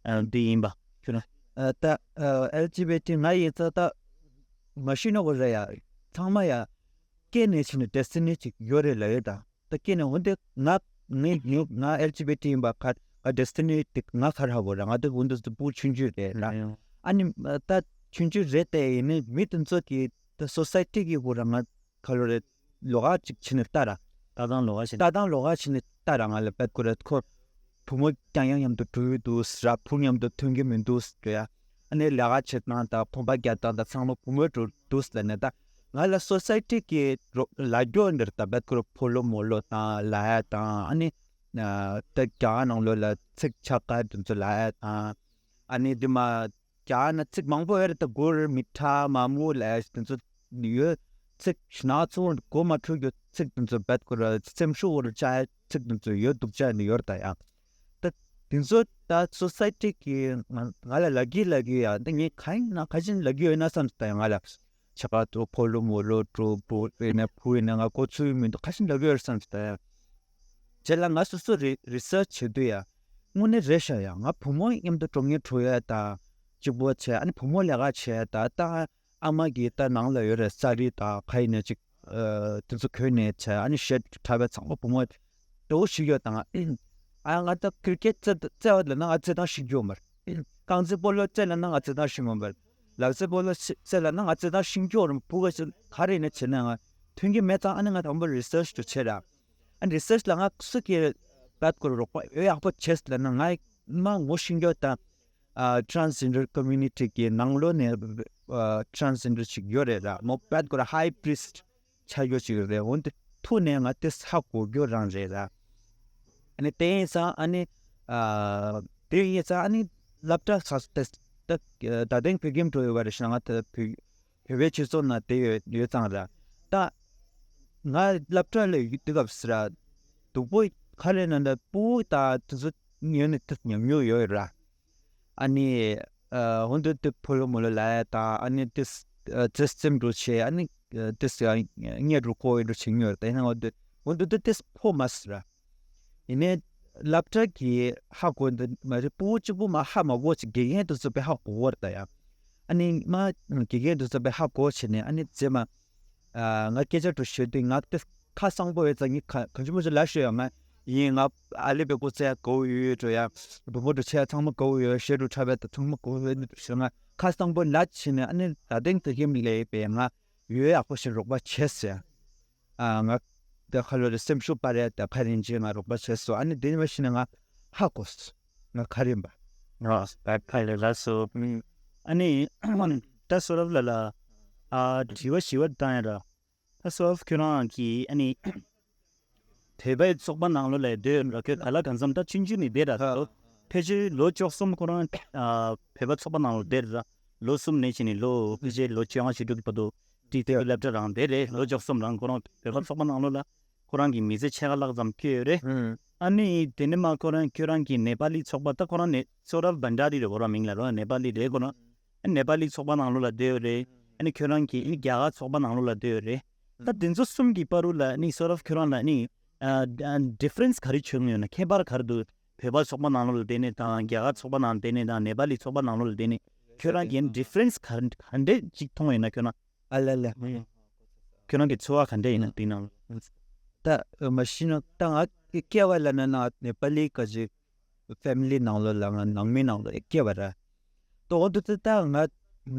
ཨ་འདི་ཡིན་པ་ཁྱོད་རང་། ཨ་ད་ཨ་ཨེལ་ཇི་བི་ཊི་ང་ཡིན་ཙང་ད་མ་ཤི་ནོ་གོ་རེད་ཡ། ཚང་མ་ཡ་སྐྱེས་ནས་ཕྱིན་ནས་ཌེ་སི་ཊི་ནི་ཅིག་ཡོད་རེད་ལབ་ཡོད་ད། ད་སྐྱེས་ནས་འོན་ཏེ་ང་ངའི་ངའི་ང་ཨེལ་ཇི་བི་ཊི་ཡིན་པ་ག་ང་ཌེ་སི་ཊི་ནི་དེ་ང་ག་རེ་ཧ་གོ་ར། ང་དེ་འོན་ཏེ་སུ་བུ་ཆུང་ཆུང་རེད་ལ། ཨ་ནི་ད་ཆུང་ཆུང་རེད་དེ་ཡིན་ནི་མི་དེ་ཚོ་གི་ད་སོ་སའི་ཊི་གི་འོག་ར་ང་ག་ལོ་རེད། ལོགས་ཀ་ཅིག་ཕྱིན་ནས་ལྟ་ར། ལྟ་སྟངས་ལོགས་ཀ་ཕྱིན་ནས། ལྟ་སྟངས་ལོགས་ཀ་ཕྱིན་ནས་ལྟ་ར། ང་ལ་བད་ཁོ་ར་ཁོ་བུ་མོ་རྐྱང་རྐྱང་མཉམ་དུ་འགྲོ་གི་འདུག་ར། བུ་མཉམ་དུ་ཐོན་གི་མི་འདུག་ཟེར་ཡ། ཨ་ནི་ལས་ཀ་བྱེད་སྟངས་དང་གོམ་པ་རྒྱག་སྟངས་དང་ཚང་མ་བུ་མོས་འགྲོ་འདུག་ལབ་ནས། ད་ང་ལ་སོ་སའི་ཊི་གི་རོ་ལ་རྒྱོ་འདིར་ད་བད་ཁོ་ར་ཕོ་ལོ་མོ་ལོ་དང་ལབ་ཡ་དང་། ཨ་ནི་ད་རྒྱ་གར་ནང་ལོགས་ལ་ཚིག་ཆག་ག་དེ་ཚོ་ལབ་ཡ་དང་། ཨ་ནི་འདི་མ་རྒྱ་ནང་ཚིག་མང་པོ་ཡོད་རེད། ད་གུར་མི་ཁྲ་མ་མོ་ལབ་དེ་ཚོ་ཡོད། ཚིག་ཞིག་ན་ཚོ་གོ་མ་འཕྲོད་རྒྱུ་ཚིག་དེ་ཚོ་བད་ཁོ་ར་སེམས་ཤུགས་འོར་བྱ་ཚིག་དེ་ཚོ་ཡོད་འདུག་བྱ་ནི་ཡོད་ད་ཡ། ད་དེ་ཚོ་ད་སོ་སའི་ཊི་གི་ང་ང་ལ་ལབ་ཀྱི་ལབ་ཀྱི་ཡ། ད་ངས་ག་ཡིན་ན་ག་ཅིན་ལབ་ཀྱི་ཡོད་ན་བསམ་ད་ཡ། ང་ལ་ ཆ་ག་ཏོ་ཕོ་ལོ་མོ་ལོ་ཏོ་བུ་ཡིན་ན་བུ་ཡིན་ན་ང་གོ་ཚུལ་མི་འདུག་ཁ་ཤས་ལབ་ཡོད་བསམ་ཞིག་ད་ཡ། རྗེས་ལ་ང་སོ་སོ་རི་རི་སར་ཆི་བྱེད་དུས་ཡ། དངོས་གནས་རེད་ཤག་ཡ། ང་བུ་མོ་མཉམ་དུ་འགྲོ་ངེས་འགྲོ་ཡ་ད་གཅིག་པོ་བྱས། ཨ་ནི་བུ་མོ་ལས་ཀ་བྱས་ད་ད་ཨ་མ་གི་ད་ནང་ལ་ཡོད་རེད། ས་རི་ད་ག་ཡིན་ན་ཅིག་ཨ་དེ་ཚོ་གོན་ནས་བྱས། ཨ་ནི་ཤེད་ཁྲ་བའི་ཚང་མ་བུ་མོ་དེ་འོ་ཞིག་ཡོད་དང་། ཨ་ང་ད་ཀིར་ཀེད་རྩེ་རྩེ་བ་ལ་ན་ང་རྩེ་ཐང་ཤིག་ཡོད་མ་རེད། རྐང་རྩེད་སྤོ་ལོ་རྩེ་ལ་ན་ང་རྩེ་ཐང་ཤིག་ཡོད་མ་རེད། ལག་རྩེད་སྤོ་ལོ་རྩེ་ལ་ན་ང་རྩེ་ཐང་ཤིག་ཡོད་རེད། བུ་ག་ཞིག་ག་རེ་ཡིན་ན་བྱས་ན་ང་མཐུན་གྱི་མེད་ཙང་། ཨ་ནི་ང་དང་པོ་རི་སར་ཆི་དུ་བྱས་ར། ཨ་ནི་རི་སར་ཆི་ལ་ང་སུ་གིས་བད་ཀོ་རོགས་པ་ཡོད་ཡག་པོ་བྱས་ལ་ན་ང་མ་ངོ་ཤེས་ཡོད་དང་། ཨ་transgender community གི་ནང་ལོགས་ནས་ཨ་transgender ཞིག་ཡོད་རེད་ར། མོ་བད་ཀོ་ར་high priest ཆགས་ཡོད་ཅིག་རེད། འོན་ཏེ་ཐུག་ནས་ང་དེ་ཧ་གོ་རྒྱུ་རང་རེད་ར། ཨ་ནི་དེ་ཡིན་ཙང་ཨ་ནི་ཨ་དེ་ཡིན་ཙང་ཨ་ནི་སློབ་གྲྭ་ཁག་ཏེ་ད་ད་ཐེངས་བོད་ཁྱིམ་འགྲོ་ཡོད་པ་རེད་ཤག་ང་ད་བོད་བོད་པའི་སྤྱི་ཚོགས་ནང་བསྡད་ཡོད་ཡོད་ཙང་ར། ད་ང་སློབ་གྲྭ་ལ་ཡོད་དུས་སྐབས་སུ་ར་སྡུག་པོ་ག་རེ་ན་ད་སྤུ་གུ་ད་དེ་ཚོ་ཉོས་ནས་དེ་ཉམས་མྱོང་ཡོད་ར། ཨ་ནི་ཨ་འོན་ཏེ་དེ་ཕོ་ལོ་མོ་ལོ་ལ་ཡ་ད་ཨ་ནི་དེ་ཨ་ཇེས་ཅིམ་འགྲོ་བྱེད། ཨ་ནི་ཨ་དེ་ཡ་ཉེ་འགྲོ་ཁོ་འགྲོ་བྱེད་ཉོས་ར། ད་ཡིན་ན་འོན་ཏེ་འོན་ཏེ་དེ་དེ་ཕོ་མ་སི་ར། ཡིན་ནའི་སློབ་གྲྭ་གི་ཧ་གོ་འདི་མ་རེད། སྤུ་གུ་གཅིག་པུ་མ་ཧ་མ་གོ་ཅིག་དགེ་རྒན་དེ་ཚོ་དཔེ་ཧ་གོ་བར་ད་ཡ། ཨ་ནི་མ་དགེ་རྒན་དེ་ཚོ་དཔེ་ཧ་གོ་བྱས་ནས། ཨ་ནི་རྗེས་མ་ཨ་ང་སྐད་ཆ་འགྲོ་ཤོད་དུས་ང་དེ་ཁ་གསང་པོ་ཡོད་ཙང་ངས་ག་གང་བྱུང་མང་བྱུང་ལབ་ཤོད་ཡ། ང་ཡིན་ང་ཨ་ལེ་བེ་ཀོ་ཙེ་ཡ་གོ་ཡོད་ཡོད་འགྲོ་ཡ། བུ་མོ་འགྲོ་ཆེ་ཡ་ཚང་མ་གོ་ཡོད། ཤེད་འགྲོ་འཁྲབ་ཡ་ད་ཚང་མ་གོ་ཡོད་འགྲོ་ཤོད། ང་ཁ་གསང་པོ་ལབ་བྱས་ནས། ཨ་ནི་ད་ཐེངས་དེ་ཁྱིམ་ལས་པས་ང་ཡོད་ཡག་པོ་ཞིག་རོགས་པ་བྱས་ཟེར། ཨ་ང་དེ་ཁ་ལོ་རེ་སེམས་ཤུགས་སྤར་ཡ་དེ་ཁ་རིན་ཆེན་ང་རོགས་པ་བྱས་སོ། ཨ་ནི་དེ་ནི་མ་ཤི་ན་ང་ཧ་གོ་སོ། ང་ག་རེ་ཡིན་པ། ཨ་ད་ཁ་ལེ་ལ་སོ། ཨ་ནི་ད་སོ་རབ་ལ་ལ་ཨ་དྲི་བ་ཞི་བ་བཏང་ཡ་ར། ད་སོ་རབ་ཁྱོད་རང་གིས་ཨ་ནི་བོད་པའི་ཚོགས་པ་ནང་ལོགས་ལ་སྡོད་ཡོད་ར། ཁྱོད་ག་ལ་གང་འཚམ་ད་ཆུང་ཆུང་ནས་བསྡད་ར། ད་ཕལ་ཆེར་ལོ་བཅུ་གསུམ་ཁོ་རང་ཨ་བོད་པ་ཚོགས་པ་ནང་ལོགས་བསྡད་ར། ལོ་གསུམ་ནས་བྱས་ནས་ལོ་ཕལ་ཆེར་ལོ་བཅོ་ལྔ་བཅུ་དྲུག་གི་བར་དུ་ཏི་ཏི་སློབ་གྲྭ་རང་བསྡད་རེད། ལོ་བཅུ་གསུམ་རང་ཁོ་རང་བོད་པ་ཚོགས་པ་ནང་ལོགས་ལ་ཁོ་རང་གི་མི་ཚེ་ཕྱེད་ཀ་ལྷག་ཙམ་བསྐྱོད་ཡོད་རེད། ཨ་ནི་དེ་ནས་མ་ཁོ་རང་ཁྱོད་རང་གི་ནེ་པ་ལི་ཚོགས་པ། ད་ཁོ་རང་ནེ་སོ་རབ་བྷན་ཌ་རི་རེད། ཁོ་རང་མིང་ལ་རོ་ནེ་པ་ལི་རེད། ཁོ་རང་ཨ་ནེ་པ་ལི་ཚོགས་པ་ནང་ལོགས་ལ་བསྡད་ཡོད་རེད། ཨ་ནི་ཁྱོད་རང་གི་ཨ་ནི་རྒྱ་གར་ཚོགས་པ་ནང་ལོགས་ལ་བསྡད་ཡོད་རེད། ད་དེ་ཚོ་གསུམ་གྱི་བར་དུ་ལ་ཨ་ནི་སོ་རབ་ཁྱོད་རང་ལ་ཨ་ནི་ཨ་ཌི་ཕ་རེན་སི་ག་རེ་བྱུང་ཡོད་ན། ཁྱད་པར་ག་རེ་འདུག་བོད་པ་ཚོགས་པ་ནང་ལོགས་ལ་བསྡད་ནས་དང་རྒྱ་གར་ཚོགས་པ་ནང་བསྡད་ནས་དང་ནེ་པ་ལི་ཚོགས་པ་ནང་ལོགས་ལ་བསྡད་ནས་ཁྱོད་རང་གི་ཨ་ནི་ཌི་ཕ་རེན་སི་ག་རེ་ག་འདྲས་ཅིག་མཐོང་ཡོད་ན། ཁྱོད་རང་ཨ་ལ་ལ། ཁྱོད་རང་གི་ཚོར་བ་ག་འདྲས་ཡིན་ན་དེ་ནང་ལོགས། ད་མ་གཞི་ན་ད་ང་སྐྱེ་བ་ལ་ན་ན་ནེ་པ་ལི་ག་ཅིག་ཕེ་མི་ལི་ནང་ལོགས་ལ་ང་ནང་མི་ནང་ལོགས་སྐྱེ་བ་ར། ད་འོ་དུ་དུ་ད་ང་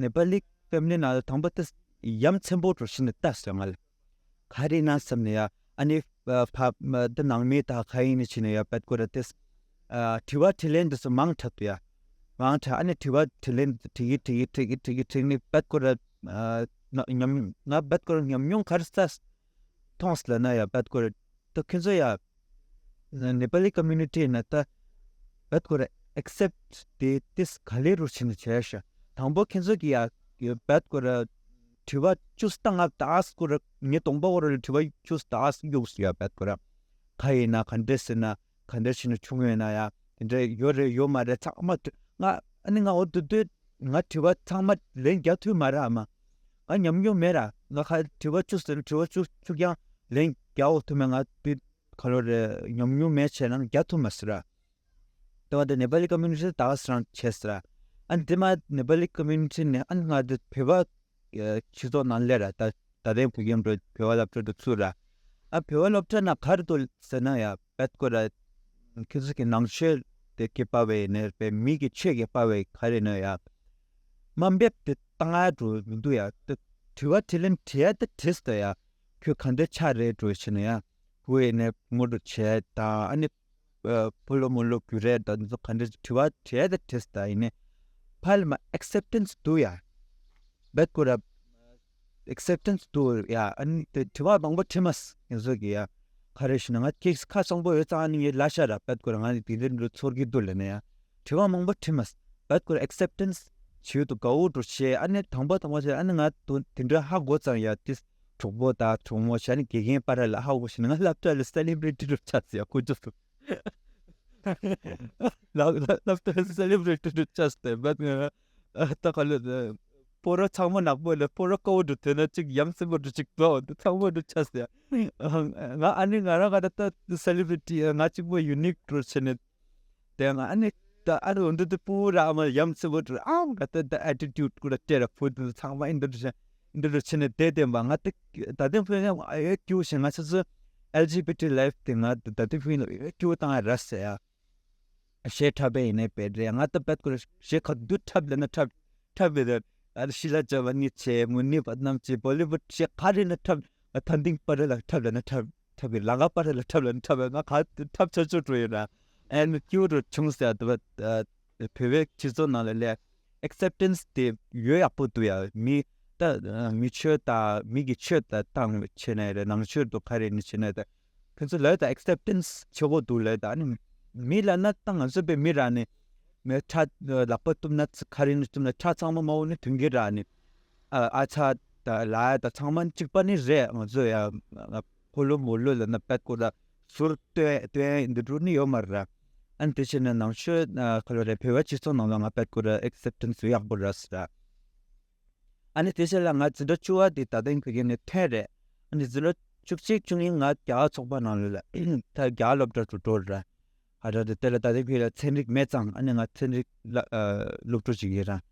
ནེ་པ་ལི་ཕེ་མི་ལི་ནང་ལོགས་དང་པོ་དུ་ཡ་མཚན་པོ་འགྲོ་ཤི་ནི་ལྟ་སོང་ང་ལ། ག་རེ་ན་བསམ་ནས་ཡ། ཨ་ནི་ཕ་ཕ་འདི་ནང་མི་ད་ག་ཡིན་ནི་ཕྱིན་ནས་ཡ་བད་ཀོ་ར་དེ། དྲི་བ་དྲིས་ལན་འདི་ཚོ་མང་དྲགས་འདུག་ཡ། མང་དྲགས། ཨ་ནི་དྲི་བ་དྲིས་ལན་དྲི་གི་དྲི་གི་དྲི་གི་དྲི་གི་དྲི་ནི་བད་ཀོ་ར་ཉམས་ང་བད་ཀོ་ར་ཉམས་མྱོང་ག་རེ་ས་མཐོང་སི་ལ་ན་ཡ་བད་ཀོ་ར། ད་ཁྱོད་ཚོ་ཡ་ནེ་པ་ལི་ཀོ་མུ་ནི་ཊི་ན་ད་བད་ཀོ་ར་ཨེག་སེབ་ཊི་དེ་དེ་ག་ལེ་རུ་ཕྱིན་ནས་བྱས་ཤ། དང་པོ་ཁྱོད་ཚོ་གི་ཡ་བད་ཀོ་ར་དྲི་བ་བཅུ་ཙམ་ང་ད་ཨ་སི་ཀོ་ར་ངའི་གདོང་པ་འོག་ར་ལ་དྲི་བ་བཅུ་ཙམ་ད་ཨ་སི་གཡུགས་སུ་ཡ་བད་ཀོ་ར། ག་ཡིན་ན་ག་འདྲས་ཟེར་ན་ག་འདྲས་ཕྱིན་ན་ཆུང་ཡོད་ན་ཡ་དེ་འདྲས་ཡོད་རེད་ཡོད་མ་རེད་ཚང་མ་དྲི་ང་ཨ་ནི་ང་འོ་དུ་དུས་ང་དྲི་བ་ཚང་མ་ལན་རྒྱག་ཐུབ་མ་རེད་ཨ་མ། ང་ཉམས་མྱོང་མེད་ར། ང་ཁ་དྲི་བ་བཅུ་ཟེར་དྲི་བ་བཅུ་བཅུ་རྐྱང་ལན་རྒྱག་འོ་ཐུབ་མེད། ང་དུས་ག་ལོ་རེ་ཉམས་མྱོང་མེད་བྱས་ན་རྒྱག་ཐུབ་མ་སྲིད་ར། དེ་བ་དེ་ནེ་པ་ལི་ཀོ་མུ་ནི་ཊི་ད་ག་སེ་རང་བྱས་སྲིད་ར། ཨ་ནི་དེ་མ་ནེ་པ་ལི་ཀོ་མུ་ནི་ཊི་ནས་ཨ་ནི་ང་དེ་བོད་པ་སྤྱི་ཚོགས་ནང་སླེབས་ར། ད་ད་ལྟའི་བོད་ཁྱིམ་འགྲོ་བོད་པ་སློབ་གྲྭ་དུ་ཚུད་ར། ཨ་བོད་པ་སློབ་གྲྭ་ན་ག་རེ་འདུག་ཟེར་ན་ཡ་བད་ཀོ་ར་ཁྱེད་ཚོ་གི་ནང་ཆོས་དེ་གི་པ་བས་ནས་བས་མི་གི་ཆོས་གི་པ་བས་ག་རེ་ན་ཡ། དམའ་འབེབས་དེ་བཏང་ཡ་འགྲོ་མི་འདུག་ཡ། དེ་དྲི་བ་དྲིས་ལན་དྲི་ཡ་དེ་དྲིས་ཏེ་ཡ། ཁྱོད་ག་འདྲ་ཆགས་རེད་འགྲོ་ཕྱིན་ན་ཡ། བུ་ཡིན་ནའི་བུ་མོ་འགྲོ་བྱས་དང་ཨ་ནི་ཕོ་ལོ་མོ་ལོ་རྒྱུ་རེད་དང་འདི་ཚོ་ག་འདྲ་དྲི་བ་དྲི་ཡ་དེ་དྲིས་ཏེ་ཡིན་ནའི་ཕ་ལ་མ་ཨེག་སེབ་ཊེན་སི་འདུག་ཡ། བད་ཀོ་ར་ཨེག་སེབ་ཊེན་སི་འདུག་ཡ། ཨ་ནི་དེ་དྲི་བ་མང་པོ་དྲིས་མ་སོང་ང་ཚོ་གི་ཡ། ག་རེ་ཞུ་ན་ང་ཁྱེད་ཁ་གསང་པོ་ཡོད་ཙང་ཨ་ནི་ངས་ལབ་ཤ་ར་བད་ཀོ་ར་ང་ནི་དེ་འདྲ་འདྲ་ཚོར་གི་འདུག་ལབ་ནས་ཡ། དྲི་བ་མང་པོ་དྲིས་མ་སོང་། བད་ཀོ་ར་ཨེག་སེབ་ཊེན་སི་བྱེད་དུ་དགའ་བོ་འགྲོ་བྱས། ཨ་ནི་དང་པོ་དང་པོ་བྱས་ཨ་ནི་ང་དེ་འདྲ་ཧ་གོ་ཙང་ཡ་དེ་གྲོགས་པོ་དང་གྲོགས་མོ་བྱས་ཨ་ནི་དགེ་རྒན་པ་ར་ལ་ཧ་གོ་བྱས་ནས་ང་སློབ་གྲྭ་ལ་སེ་ལེ་བྷི་རི་ཊི་འགྲོ་ཆགས་ཟེར་ཡ་ཁོ་ཚོ་སུ། ལབ་ལབ་ལབ་ད་སེ་ལེ་བྷི་རི་ཊི་འགྲོ་ཆགས་ཟེར་བད་ང་ད་ག་ལ། ཕོ་རོ་ཚང་མ་ནག་པོ་ལ་ཕོ་རོ་དཀར་པོ་འདྲ་ཐོན་ན་ཅིག་ཡ་མཚན་པོ་འདྲ་ཅིག་འདུག་འདི་ཚང་མ་འདྲ་ཆགས་སོང་ཡ། ང་ཨ་ནི་ང་རང་ག་ད་ད་སེ་ལེ་བྷི་རི་ཊི་ང་གཅིག་པོ་ཡུ་ནིག་འདྲ་བྱས་ནས། དེ་ང་ཨ་ནི་ད་ཨ་རུ་འདི་དུ་པུ་ར་ཨ་མ་ཡམ་སི་བུ་ཨ་ང་ད་ད་ཨེ་ཊི་ཊུཌ་ཀུ་ར་སྤྲད་ར་ཕུ་དུ་ཚང་མ་ཨིན་འདི་འདྲ་ཨིན་འདི་འདྲ་ཆེ་ནས་དེ་བསྟན་པ་ང་ད་ད་དེ་ཕུ་ཡ་ཨེ་ཀྱུ་ཞེ་ང་ཆ་ཚོ་ཨེལ་ཇི་བི་ཊི་ལའིབ་དེ་ང་ད་ད་དེ་ཕུ་ཡིན་ལ་ཨེ་ཀྱུ་བཏང་ཡ་ར་ཟེར་ཡ། ཞེ་འཁྲབ་པའི་ཡིན་ནའི་བེད་རེད་ང་ད་བེད་ཀུ་ར་ཞེ་ཁ་དུ་འཁྲབ་ལ་ན་འཁྲབ་འཁྲབ་བེད་རེད་ཨ་ཤི་ལ་ཅ་བ་ནི་ཆེ་མུ་ནི་བ་ནམ་ཆེ་བོ་ལི་བུད་ཞེ་ག་རེ་ན་འཁྲབ་ང་ད་འདིང་པ་རེ་ལ་འཁྲབ་ལ་ན་འཁྲབ། འཁྲབ་པའི་ལ་ང་པར་ལ་འཁྲབ་ལ་འཁྲབ་པའི་ང་ག་འཁྲབ་ཆ་ཆོ་འགྲོ་ཡོད་ར། ཨན་ཀྱུ་རུ་ཆུང་ཟེར་དུ་བ་བོད་པའི་སྤྱི་ཚོགས་ནང་ལ་ལས་ཨེག་སེབ་ཊན་སི་དེ་ཡོད་ཡག་པོ་འདུག་ཡ། མི་ད་མི་ཆོས་ད་མི་གི་ཆོས་ད་བཏང་བྱས་ནས་རེད། ནང་ཆོས་འདུག་ག་རེ་ནི་བྱས་ནས་ད་ཁོང་ཚོ་ལ་ད་ཨེག་སེབ་ཊན་སི་ཆེ་བོ་འདུག་ལ་ད་ནི་མི་ལ་ན་ད་ང་ཚོ་པའི་མི་ར་ནི་མི་ཁྲ་ལག་པ་གཏུབ་ན་ག་རེ་ནི་གཏུབ་ན་ཁྲ་ཚང་མ་མ་འོ་ནི་དུང་གི་ར་ནི་ཨ་ཨ་ཚ་ད་ལ་ད་ཚང་མ་གཅིག་པ་ནི་རེད། ང་ཚོ་ཡ། ཕོ་ལོ་མོ་ལོ་ལ་ན་པད་ཀོ་ལ་ཟུར་སྟོན་སྟོན་འདི་འགྲོ་ནི་ཡོད་མ་རེད། ཨ་ནི་དེ་བྱས་ན་ནང་ཆོས་ཁ་ལོ་རེ་བོད་པ་སྤྱི་ཚོགས་ནང་ལ་ང་པད་ཀོ་ར་ཨེག་སེབ་ཊན་སི་ཡག་པོ་ར་སི་ར། ཨ་ནི་དེ་བྱས་ལ་ང་འཛིན་གྲྭ་བཅུ་པ་དེ་ད་ཐེངས་ཕ་གི་ནས་ཐོན་རེད། ཨ་ནི་འཛིན་གྲྭ་བཅུ་གཅིག་བཅུ་གཉིས་ང་རྒྱ་གར་ཚོགས་པ་ནང་ལ་ད་རྒྱ་གར་སློབ་གྲྭ་དུ་འགྲོ་རེད། ཧ་ར་དེ་དེ་ལ་ད་ཐེངས་ཕ་གི་ལ་ཚན་རིག་མེད་ཙང་ཨ་ནི་ང་ཚན་རིག་ལ་སློབ་ཕྲུག་ཅིག་ཡིན་ར།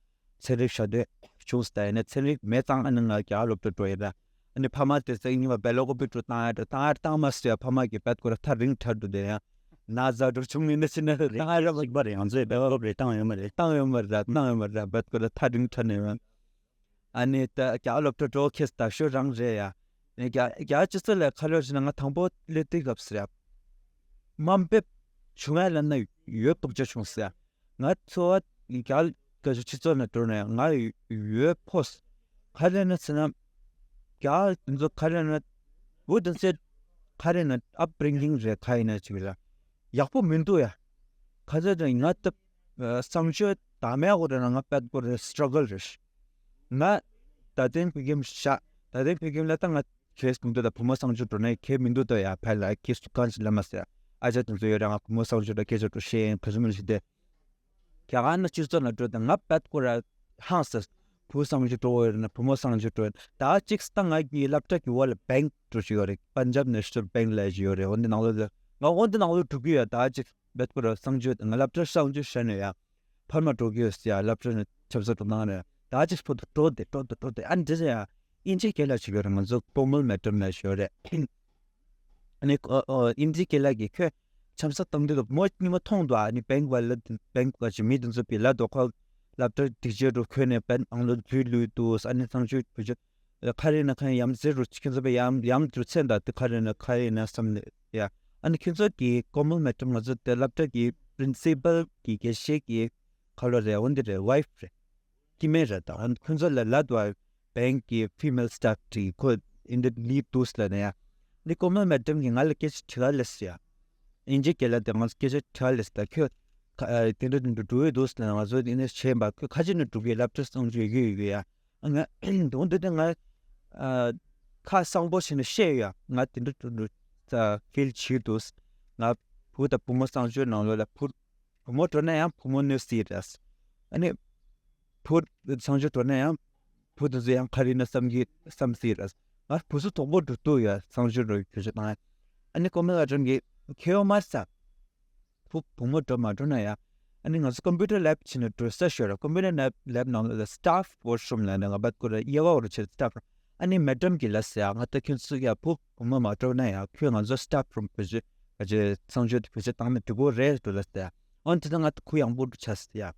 ཚན་རིག་ཞབས་འདེགས་ཞུས་ཏེ་ཡིན་ན་ཚན་རིག་མེད་ཙང་ཨ་ནི་ང་རྒྱ་གར་སློབ་གྲྭ་འགྲོ་ཡིན་ར། ཨ་ནི་ཕ་མ་དེ་ཚེ་གཉིས་པ་བེ་ལོ་ཀོ་པི་ཀྲུ་བཏང་ཡ་འགྲོ་བཏང་ཡ་བཏང་མ་སྲིད་ཡ། ཕ་མ་གིས་བེད་ཀོ་ར་ཐག་རིང་ཐག་འགྲོ་དེ་ཡང་ན་ཟ་འགྲོ་བྱུང་མིན་ན་ཕྱི་ན་བཏང་ཡ་ར་མ་གཅིག་པ་རེད། ང་ཚོས་བེ་ལོ་ཀོ་པི་བཏང་ཡོད་མ་རེད། བཏང་ཡོད་མ་རེད་བཏང་ཡོད་མ་རེད་བེད་ཀོ་ར་ཐག་རིང་ཐག་ནས་ཡོད། ཨ་ནི་ད་རྒྱ་གར་སློབ་གྲྭ་འགྲོ་ཁེས་ད་ཤོད་རང་རེད་ཡ། ཨ་ནི་རྒྱ་རྒྱ་སྤྱི་ཚོགས་ལ་ཁ་ལོ་ཞིག་ན་ང་དང་པོ་སླེབས་དུས་སྐབས་སུ་ཡ། དམའ་འབེབས་བྱུང་ཡ་ལ་ན་ཡོད་སྡུག་ཅག་བྱུང་སོང་ཡ། ང་འཚོ་བ་རྒྱ་གར་སྤྱི་ཚོགས་ནང་འགྲོ་ནས་ང་ཡོད་ཕོས། ག་རེ་ན་ཟེར་ན། རྒྱ་དེ་ཚོ་ག་རེ་ན། བུ་དེ་ཚོའི་ག་རེ་ན་ཨབ་བྷི་རིང་གིང་རེད་ག་ཡིན་ན་ཅིག་ལ། ཡག་པོ་མི་འདུག་ཡ། ག་ཚོད་དང་ང་ད་གསང་སྤྱོད་དམ་ཡག་གོ་རེད་ན་ང་པད་གོ་རེད་སི་ཊྲ་གལ་རེད། ང་ད་ཐེངས་བོད་ཁྱིམ་བཞག་ད་ཐེངས་བོད་ཁྱིམ་ལ་ད་ང་ཁེས་མི་འདུག་ད་བུ་མོ་གསང་སྤྱོད་འགྲོ་ནས་ཁེས་མི་འདུག་ད་ཡ་ཕར་ལ་ཁེས་སུ་གང་ཞིག་ལ་མ་ཟེར། ཨ་ཅག་དེ་ཚོ་ཡོད་ར་ང་བུ་མོ་གསང་སྤྱོད་ད་སྐད་ཆ་འགྲོ་ཤེས་ཡིན་ག་ཚོད་མི་ལ་ཞིག་དེ། རྒྱ་གར་ན་སྤྱི་ཚོགས་ན་འགྲོ་དང་ང་བད་ཀོ་ར་ཧང་སེ། བུ་གསང་སྤྱོད་འགྲོ་ཡོད་ན་བུ་མོ་གསང་སྤྱོད་འགྲོ་ཡོད་ད་གཅིག་ད་ང་གི་སློབ་གྲྭ་གི་འོག་ལ་བེང་ཀི་འགྲོ་ཞིག་ཡོད་རེད། པན་ཇབ་ནེ་ཤ་ནལ་བེང་ཀི་ལ་ཞིག་ཡོད་རེད། འོན་ཏེ་ནང་ལོགས་ལ་ང་འོན་ཏེ་ནང་ལོགས་འགྲོ་གི་ཡོད་ད་གཅིག་བད་ཀོ་ར་གསང་སྤྱོད་ང་སློབ་གྲྭ་གསང་སྤྱོད་བྱས་ནས་ཡ། ཕར་མ་འགྲོ་གི་ཡོད་ཟེར་ཡ་སློབ་གྲྭ་ནས་ཆབ་གསང་འགྲོ་གནང་རེད་ད་གཅིག་ཕོ་དུ་འགྲོ་དེ་འགྲོ་དེ་འགྲོ་དེ་ཨ་འདྲི་ཟེར་ཡ། ཨིན་ཇི་སྐད་ལ་ཞིག་ཡོད་རེད། ང་ཚོ་ཀོ་མལ་མེ་ཏམ་ལ་ཞིག་ཡོད་རེད། ཨ་ནི་ཨ་ཨ་ཨིན་ཇི་སྐད་ལ་གི་ཁྱོད་ཆམ་ས་བཏང་དུས་ལ་མོ་གཉིས་མ་མཐོང་འདུག་ཨ་ནི་བེང་ཀི་བ་ལ་བེང་ཀི་བ་ཞིག་མི་དེ་ཚོ་པི་ལ་དོ་ཁ་སློབ་གྲྭ་སྒྲིག་ཆས་རུ་ཁོས་ནས་བེང་ཨང་ལོ་འཛུལ་ལུས་འདུག་ཨ་ནི་གསང་སྤྱོད་བུ་ཆོས་ཁ་རེ་ན་ཁ་ཡམ་ཟེར་རུ་ཁྱེད་ཚོ་པའི་ཡམ་ཡམ་དུ་ཚེ་འདའ་དུ་ཁ་རེ་ན་ཁ་རེ་ན་བསམ་ལེ་ཡ། ཨ་ནི་ཁྱེད་ཚོ་གི་ཀོ་མལ་མེ་ཏམ་ང་ཚོ་དེ་སློབ་གྲྭ་གི་པི་རིན་སི་པལ་གི་དགེ་བཤེས་ཀྱི་ཁ་ལོ་རེད། འོན་ཏེ་རེད་ཝའིཕ་རེད། སྐྱེ་དམན་རེད་ད། ཨ་ནི་ཁོང་ཚོ་ལ་ལབ་དུས་བེང་ཀི་ཕི་མེལ་སི་ཊཕ་དེ་ཁོ་ཨིན་དེ་ལི་དུས་ལ་ནས་ཡ། འདི་ཀོ་མལ་མེ་ཏམ་གིས་ང་ལ་སྐད་ཆ་དྲི་ག་ལབ་སོང་ཡ། ཨིན་ཇི་སྐད་ལ་དེ་ང་ཚོ་སྐད་ཆ་དྲི་ག་ལབ་སོང་ད་ཁྱོད་ཁ་ཨ་དེ་འདྲ་དེ་འདྲ་འགྲོ་ཡི་འདུག་ཟེར་ན་ང་ཚོ་དེ་ནས་བྱས་པ་ཁྱོད་ཁ་ཆེ་ནས་འགྲོ་གི་སློབ་གྲྭ་གསང་སྤྱོད་ཡོད་ཡོད་ཡོད་ཡ། ཨ་ང་དོན་དེ་དེ་ང་ཨ་ཁ་གསང་པོ་བྱས་ནས་བཤད་ཡོད་ཡ། ང་དེ་འདྲ་དེ་འདྲ་ད་ཕིལ་བྱེད་འདུག་ང་བུ་དང་བུ་མོ་གསང་སྤྱོད་ནང་ལོགས་ལ་བུ་བུ་མོ་འགྲོ་ན་ཡང་བུ་མོ་གནོད་སྲིད་རེད། ཨ་ནི་བུ་གསང་སྤྱོད་འགྲོ་ན་ཡང་བུ་དེ་ཚོ་ཡང་ག་རེ་ཡིན་ན་བསམ་གྱི་བསམ་སྲིད་རེད། ང་བུ་སུ་དོག་པོ་འགྲོ་ཐུབ་ཡ་གསང་སྤྱོད་འགྲོ་བའི་བེད་སྤྱོད་བཏང་ཡ། ཨ་ནི་ཀོ་མེ་ལ་ཀྲོན་གྱི་ཁེ་ཡོ་མར་ས་བུ་བུ་མོ་འགྲོ་མ་འགྲོ་ན་ཡ། ཨ་ནི་ང་ཚོ་ཀམ་པུ་ཊར་ལེབ་ཕྱིན་ནས་འགྲོ་ས་ཤོར་ར། ཀམ་པུ་ཊར་ལེབ་ལེབ་ནང་ལ་སི་ཊཕ་ཝོ་ཤི་རུམ་ལ་ནི་ང་བད་ཀོ་ར་དབྱེ་བ་འོ་ར་ཆེ་སི་ཊཕ་རུམ། ཨ་ནི་མེ་ཌམ་གྱིས་ལབ་སོང་ཡ། ང་ད་ཁྱོད་ཚོ་ཡ་བུ་བུ་མོ་མ་འགྲོ་ན་ཡ་ཁྱོད་ང་ཚོ་སི་ཊཕ་རུམ་བེད་སྤྱོད་ག་ཅེ་གསང་སྤྱོད་དེ་བེད་སྤྱོད་བཏང་ན་འགྲིག་གོ་རེད་འགྲོ་ལབ་སོང་ཡ། ཨོ་དེ་ད་ང་ད་གུ་ཡངས་པོ་འགྲོ་ཆགས་སོང་ཡ།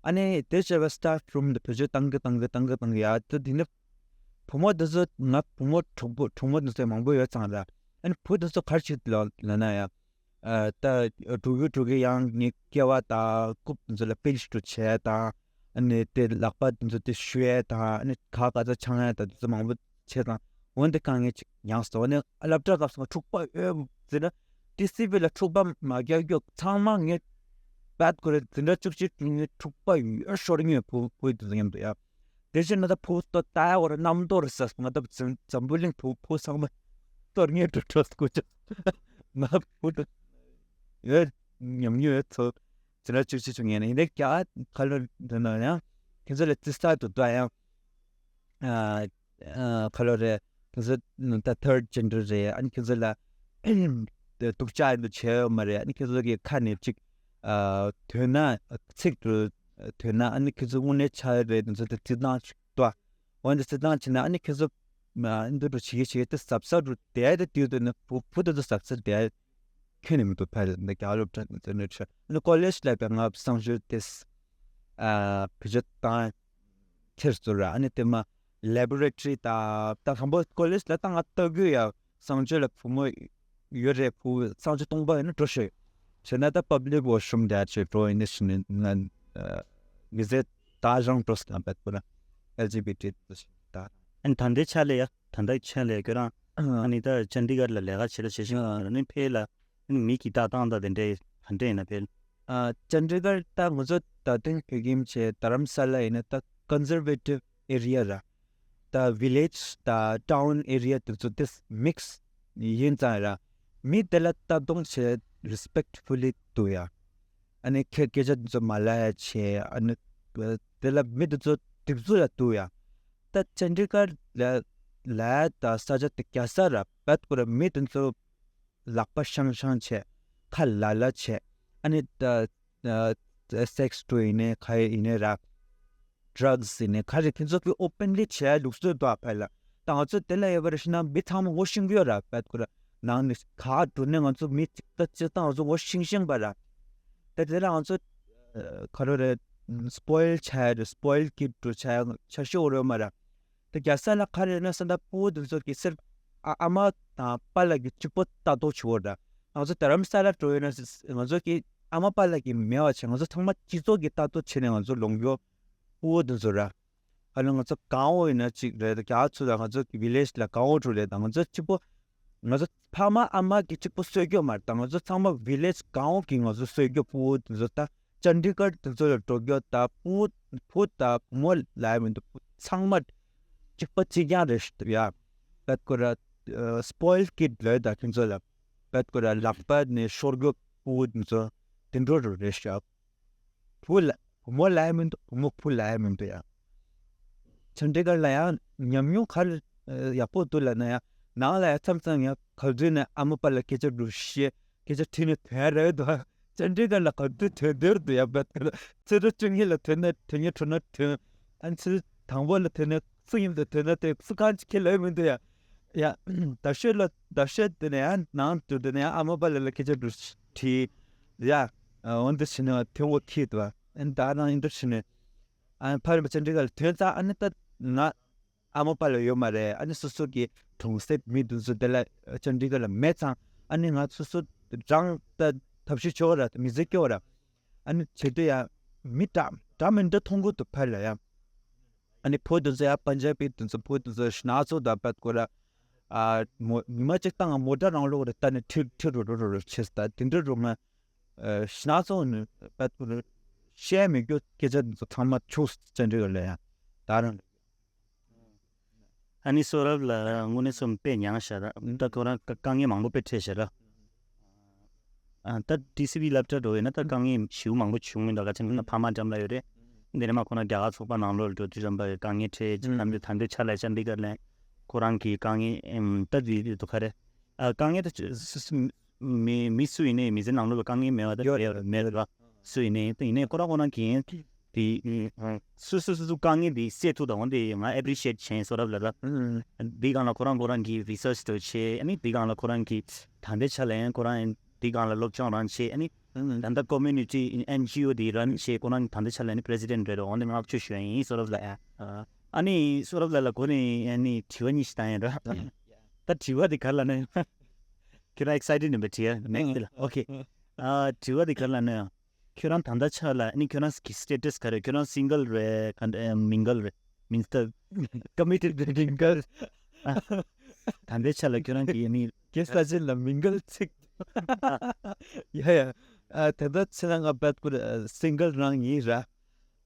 ཨ་ནི་དེ་བྱས་པ་སི་ཊཕ་རུམ་དེ་བེད་སྤྱོད་བཏང་གི་བཏང་གི་བཏང་གི་བཏང་གི་ཡ། ད་དེ་ནི་བུ་མོ་དེ་ཚོ་ང་བུ་མོ་གྲོགས་པོ་གྲོགས་མོ་དེ་ཚོ་མང་པོ་ཡོད་ཙང་ར། ཨ་ནི་བུ་དེ་ཚོ་ག་རེ་བྱེད་ལ་ལབ་ན་ཡ། ཨ་ད་འགྲོ་གི་འགྲོ་གི་ཡང་ངའི་སྐེ་བ་དང་རྐུབ་དེ་ཚོ་ལ་པིན་ཅི་འདྲ་བྱས་དང་། ཨ་ནི་དེ་ལག་པ་དེ་ཚོ་དེ་གཞུ་ཡས་དང་། ཨ་ནི་ཁ་ག་ཚ་འཆང་ཡས་དང་དེ་ཚོ་མང་པོ་བྱས་དང་། འོན་ཏེ་དཀའ་ངལ་ཅིག་མྱངས་སོང་། ཨ་ནི་སློབ་གྲྭ་སྐབས་སུ་ང་འཁྲུག་པ་ཡོད་ཟེར་ན་ཏི་སི་བི་ལ་འཁྲུག་པ་མ་རྒྱག་རྒྱུ་ཚང་མ་ངས་བད་ཀོ་ར་འཛིན་གྲྭ་བཅུ་གཅིག་ངས་འཁྲུག་པ་ཡོད་ཤོར་ངས་བུ་བུ་དེ་ཚོ་མཉམ་དུ་ཡ། དེ་བཞིན་ང་ད་བུ་ལྟ་ལྟ་ཡ་བར་རྣམ་རྟོག་རེ་ཟ་སོང་། ང་ད་འཛམ་འཛམ་བུ་གླིང་བུ་བུ་ཚང་མ་གཏོར་ངེས་འགྲོ་འགྲོ་སྐུ་ཅག་ང་བུ་ད་ཡོད་ཉམས་མྱོང་ཡོད་ཚོ་ཟེར་ན་ཅིག་ཅིག་བྱུང་ངེས་ནས་ཡིན་ནའི་རྒྱ་ག་ལ་འདི་ན་ཡང་ཁྱེད་ཚོ་ལ་ཙི་ས་དུ་ད་ཡང་ ཨ་ཨ་ཁ་ལོ་རེད། ཁྱེད་ཚོ་ད་third gender རེད། ཨ་ནི་ཁྱེད་ཚོ་ལ་སྡུག་ཅག་ཡིན་དུ་བྱས་ཡོད་མ་རེད། ཨ་ནི་ཁྱེད་ཚོ་གི་ཁ་ནས་ཅིག་ཨ་དོན་ན་ཚིག་ཏུ་དོན་ན་ཨ་ནི་ཁྱེད་ཚོ་དངོས་གནས་ཆགས་ཡོད་རེད། དེ་ཚོ་དེ་རྩི་སྟངས་ཅིག་ཏོ། འོན་ཏེ་རྩི་སྟངས་བྱས་ན་ཨ་ནི་ཁྱེད་ཚོ་ཨ་འདི་འདྲ་བྱེད་ཀྱི་བྱེད་ཀྱི་དེ་གཟབ་གཟབ་རུ་བསྡད་དེ་དུས་དེ་ནི་བུ་བུ་དེ་ཚོ་གཟབ་གཟབ་བསྡད་ཁྱོན་ནས་མི་འདུག་ཕར་འདི་རྒྱ་སློབ་གྲྭ་ནས་ཚོ་ནས་ཁྲིད་ཨ་ནི་ཀོ་ལེཇ་ལ་བས་ང་གསང་སྤྱོད་དེ་ཨ་བེད་སྤྱོད་བཏང་ཁྱེར་ཚུར་ར། ཨ་ནི་དེ་མ་ལེ་བོ་རེ་ཊོ་རི་ད་ད་དང་པོ་ཀོ་ལེཇ་ལ་ད་ང་ལྟ་གི་ཡ་གསང་སྤྱོད་ལ་བུ་མོ་ཡོད་རེད། བུ་གསང་སྤྱོད་སྟོང་པ་ཡིན་ན་འགྲོ་ཤོག་ཟེར་ན་ད་པབ་ལིག་ཝོ་ཤི་རུམ་དེ་ཚོ་འགྲོ་ཡིན་ན་ཤི་ནི་ང་མི་ཟེར་ད་རང་འགྲོ་སྟངས་བེད་པོ་ན་ཨེལ་ཇི་བི་ཊི་ད། ཨན་ད་ལྟའི་ཆ་ལ་ཡ་ད་ལྟའི་ཆ་ལ་ཁྱོད་རང་ཨ་ནི་ད་ཅན་ཌི་གར་ལ་ལས་ཀ་བྱེད་ལ་བྱེད་བཞིན་ཡོད་ར། ནི་ཕེ་ལ་ནི་མི་གི་ལྟ་སྟངས་ད་དེ་འདྲའི་ད་འདྲ་ཡིན་ན་ཕེ་ལ། ཨ་ཅན་ཌི་གར་ད་ང་ཚོ་ད་ཐེངས་བོད་ཁྱིམ་བྱས་དྷ་རམ་ས་ལ་ཡིན་ན་ད་ཀོན་སར་ཝེ་ཊིབ་ཨེ་རི་ཡ་ར། ད་བི་ལེཇ་ད་ཊའུན་ཨེ་རི་ཡ་དེ་ཚོ་དེ་མིག་སི་ཡིན་ཙང་ར། མི་དེ་ལ་ལྟ་སྟངས་བྱས་རི་སི་པེག་ཕུ་ལི་འདུག་ཡ། ཨ་ནི་ཁྱེད་སྐད་ཆ་དེ་ཚོ་མ་ལབ་ཡ་བྱས། ཨ་ནི་དེ་ལ་མི་དེ་ཚོ་གྲིབ་གཟུགས་ལ་འདུག་ཡ། ད་ཅན་ཌི་གར་ལ་ལ་ད་ས་ཆ་དེ་རྒྱལ་ས་ར་བེད་ཁོ་ར་མི་དེ་ཚོ་ལག་པ་ཤང་ཤང་བྱས། ཁ་ལ་ལ་བྱས། ཨ་ནི་ད་ད་སེག་སི་འགྲོ་ཡིན་ནའི་ག་ཡིན་ནའི་ར། ཌྲག་སི་ཡིན་ནའི་ག་རེ་དེ་ཚོ་གི་ཨོ་པན་ལི་བྱས་ལུགས་སྲོལ་འདུག་ཨ་ཕ་ལ། ད་ང་ཚོ་དེ་ལ་ཡོད་པ་རེད་ཤི་ན་མི་ཚང་མ་ངོ་ཤེས་ཀྱི་ཡོད་ར་བེད་ཁོ་ར། ནང་ནས་ག་འགྲོ་ནས་ང་ཚོ་མི་གཅིག་ད་གཅིག་ད་ང་ཚོ་ངོ་ཤེས་ཤེས་པ་ར། ད་དེ་ལ་ང་ཚོ་ཁ་རོ་རེ་སྤོ་ཡིལ་བྱས་རེ་སྤོ་ཡིལ་ཀིཌ་འགྲོ་བྱས་ཆ་ཤོག་རོལ་མ་ར། ད་རྒྱལ་ས་ལ་ག་རེ་ཡོད་ན་ས་ད་སྤུ་བོ་དེ་ཚོ་གི་སེར་ཨ་ཨ་མ་དང་པཱ་ལགས་ཀྱི་གཅིག་པོ་ལྟ་རྟོག་བྱེད་འོ་ར། ང་ཚོ་དྷ་རམ་ས་ལ་འགྲོ་ཡོད་ན་ང་ཚོ་གི་ཨ་མ་པཱ་ལགས་ཀྱི་མེད་པ་བྱས་ང་ཚོ་ཚང་མ་སྤྱི་ཚོགས་ཀྱི་ལྟ་རྟོག་བྱས་ནས་ང་ཚོ་ལོངས་སྐྱོ་སྤུ་བོ་དེ་ཚོ་ར། ཨ་ནི་ང་ཚོ་གང་འོ་ཡིན་ན་གཅིག་རེད། རྒྱ་ཚོ་དང་ང་ཚོ་གི་བི་ལེཇ་ལ་གང་འོ་འགྲོ་རེད། ད་ང་ཚོ་གཅིག་པོ་ང་ཚོ་ཕ་མ་ཨ་མ་གི་གཅིག་པོ་གསོད་རྒྱུ་མ་རེད། ད་ང་ཚོ་ཚང་མ་བི་ལེཇ་གང་འོ་གི་ང་ཚོ་གསོད་རྒྱུ་སྤུ་བོ་དེ་ཚོ་ད་ཅན་ཌི་གར་དེ་ཚོ་ལ་འགྲོ་རྒྱུ་ད་སྤུ་བོ་བུ་ད་བུ་མོ་ལ་ཡ་མི་འདུག་ཚང་མ་གཅིག་པ་གཅིག་རྐྱང་རེད་ཤག་ཡ། བེད་ཁོ་ར་སྤོ་ཡིལ་ཀིཌ་ལོས་ད་ཁྱེད་ཚོ་ལ་བེད་ཁོ་ར་ལག་པ་ནས་ཤོར་རྒྱུ་སྤུ་བོ་དེ་ཚོ་དེ་འགྲོ་རུ་རེད་ཤག་བུ་ལ་བུ་མོ་ལ་ཡ་མི་འདུག་བུ་མོ་བུ་ལ་ཡ་མི་འདུག་ཡ། ཅན་ཌི་གར་ལ་ཡང་ཉམས་མྱོང་ག་རེ་ཡག་པོ་འདུག་ལབ་ན་ཡང་ནང་ལ་ཡང་མཚམས་མཚམས་ཡང་ག་དུས་ནས་ཨ་མ་པཱ་ལགས་སྐད་ཆ་འདྲ་བཤད་སྐད་ཆ་དྲིས་ནས་ཐོན་ཡ་རེད་འདུག་ཅན་ཌི་གར་ལ་ག་དུས་ཐོན་འདོད་འདུག་ཡ། བེད་ཁོ་ར་ཚེས་གྲངས་བཅུ་གཉིས་ལ་ཐོན་ན་ཐོན་ཡ་འགྲོ་ན་ཐོན། ཨ་ནི་ཚེས་དང་པོ་ལ་ཐོན་ན་སུ་ཡིན་དུ་ཐོན་ན་དེ་སུ་གང་ཅིག་ཁས་ལེན་མི་འདུག་ཡ། ཡ། ཟླ་ཤོད་ལ་ཟླ་ཤོད་དེ་ནས་ཡང་ནང་དུ་དེ་ནས་ཡང་ཨ་མ་པཱ་ལགས་ལ་སྐད་ཆ་འདྲ་དྲིས། ཡ། འོ་འདི་བྱས་ནས་ཐོན་འོ་ཁྱི་དུ་བ། ཨ་ནི་ད་ནང་ཡིན་འདྲ་བྱས་ནས། ཨ་ནི་ཕ་རིམ་པ་ཅན་ཌི་གར་ལ་ཐོན་ཙང་ཨ་ནི་ད་ང་ཨ་མ་པཱ་ལགས་ཡོད་མ་རེད། ཨ་ནི་སོ་སོ་གི་གྲོང་གསེབ་མི་དེ་ཚོ་དེ་ལ་ཅན་ཌི་གར་ལ་མེད་ཙང་ཨ་ནི་ང་སོ་སོ་རང་ད་ཐབས་ཤེས་བྱོས་ར་མི་ཚེ་སྐྱོ་ར། ཨ་ནི་བྱེད་དུས་ཡ་མི་འདྲ་འདྲ་མི་འདྲ་མཐོང་གི་འདུག་ཕར་ལ་ཡ། ཨ་ནི་བུ་དེ་ཚོ་ཡ་པན་ཇ་བི་དེ་ཚོ་བུ་དེ་ཚོ་ཤི་ན་ཚོ་ད་བེད་ཁོ་ར། ཨ་མོ་ཉི་མ་གཅིག་བཏང་མོ་ཊ་རང་ལོག་རེ་ལྟ་ནས་ཁྲིད་ཁྲིད་རོ་རོ་རོ་རོ་བྱེད་ད་དེ་འདྲ་རུ་ང་ཤི་ན་ཚོ་ནི་བེད་ཁོ་ར་བཤད་མི་རྒྱུ་སྐད་ཆ་དེ་ཚོ་ཚང་མ་ཆུག་ཅན་ཌི་གར་ལ་ཡ་ད་རང་། ཨ་ནི་སོ་རབ་ལ་དངོས་གནས་སོ་དཔེ་མྱངས་ཤག་ར། ད་ཁོ་རང་དཀའ་དཀའ་ངལ་མང་པོ་དཔེ་འཕྲད་ཤག་ར། ཨ་ད་ཊི་སི་ཝི་སློབ་གྲྭ་འགྲོ་ཡོད་ན་ད་དཀའ་ངལ་ཞེ་པོ་མང་པོ་བྱུང་མི་འདུག་ག་ཅི་ན་ཕ་མ་འགྲམ་ལ་ཡོད་རེད། འདི་ནས་མ་ཁོ་ན་རྒྱ་གར་ཚོགས་པ་ནང་ལོགས་ལ་འགྲོ་དུས་ཙམ་པ་དཀའ་ངལ་འཕྲད་ཅིག་ཐམས་ཅད་ད་འདི་ཆ་ལ་ཅན་ཌི་གར་ལ་ཁོ་རང་གི་དཀའ་ངལ་ཨེམ་ད་དུས་དུས་དུ་ག་རེ། ཨ་དཀའ་ངལ་ད་ཅི་སུ་སུ་མི་མི་སུ་ཡིན་ནའི་མི་ཚེ་ནང་ལོགས་ལ་དཀའ་ངལ་མེད་པ་ད་ཡོད་མེད་རེད་མེད་རེད་བ། སུ་ཡིན་ནའི་ད་ཡིན་ནའི་ཁོ་རང་ཁོ་རང་གིས་དེ་སུ་སུ་སུ་སུ་དཀའ་ངལ་དེ་སེལ་ཐུབ་དང་འོན་ཏེ་ང་ཨེ་པི་རི་ཤི་ཨེ་ཊི་བྱས་སོ་རབ་ལ་ར། འདི་སྒང་ལ་ཁོ་རང་ཁོ་རང་གིས་རི་སར་ཆི་དེ་བྱས་ཨ་ནི་འདི་སྒང་ལ་ཁོ་རང་གིས་ད་ལྟའི་ཆ་ལ་ཡང་ཁོ་རང་འདི་སྒང་ལ་སློབ་སྦྱོང་རང་བྱས་ཨ་ནི་ད་ལྟ་ཀོ་མུ་ནི་ཊི་ཨེན་ཇི་ཨོ་དེ་རན་བྱས་ཁོ་རང་ད་ལྟའི་ཆ་ལ་ནི་པི་རེ་སི་ཌེན་ཊི་རེད་འོན་ཏེ་བསྔགས་བརྗོད་ཞུ་ཡ་ཡིན་སོ་རབ་ལ་ཡ། ཨ་ནི་སོ་རབ་ལ་ལ་གོ་ནས་ཨ་ནི་དྲི་བ་གཉིས་ཤིག་བཏང་ཡིན་ར། ད་དྲི་བ་དེ་ག་ལ་ནི་ཁྱོད་རང་ཨེག་སའི་ཊེཌ་ཡིན་པའི་དྲི་བ་ནེག་སི་ལ་ཨོ་ཁེ། ཨ་དྲི་བ་དེ་ག་ལ་ནི། ཁྱོད་རང་ད་ལྟ་ཆ་ལ་ཨ་ནི་ཁྱོད་རང་གི་སི་ཊེ་ཊས་ག་རེ། ཁྱོད་རང་སིང་གལ་རེད་ག་འདྲ་མིང་གལ་རེད། མིན་ད་ཀོ་མི་ཊེཌ་རེད་མིང་གལ། ད་ལྟའི་ཆ་ལ་ཁྱོད་རང་གི་ཨ་ནི་ཁྱེད་ས་ཆེན་ལ་མིང་གལ་ཚིག་ཡ་ཡ། ཨ་ད་ལྟ་ཆ་ལ་ང་བེད་ཁོ་ར་སིང་གལ་རང་ཡིན་ར།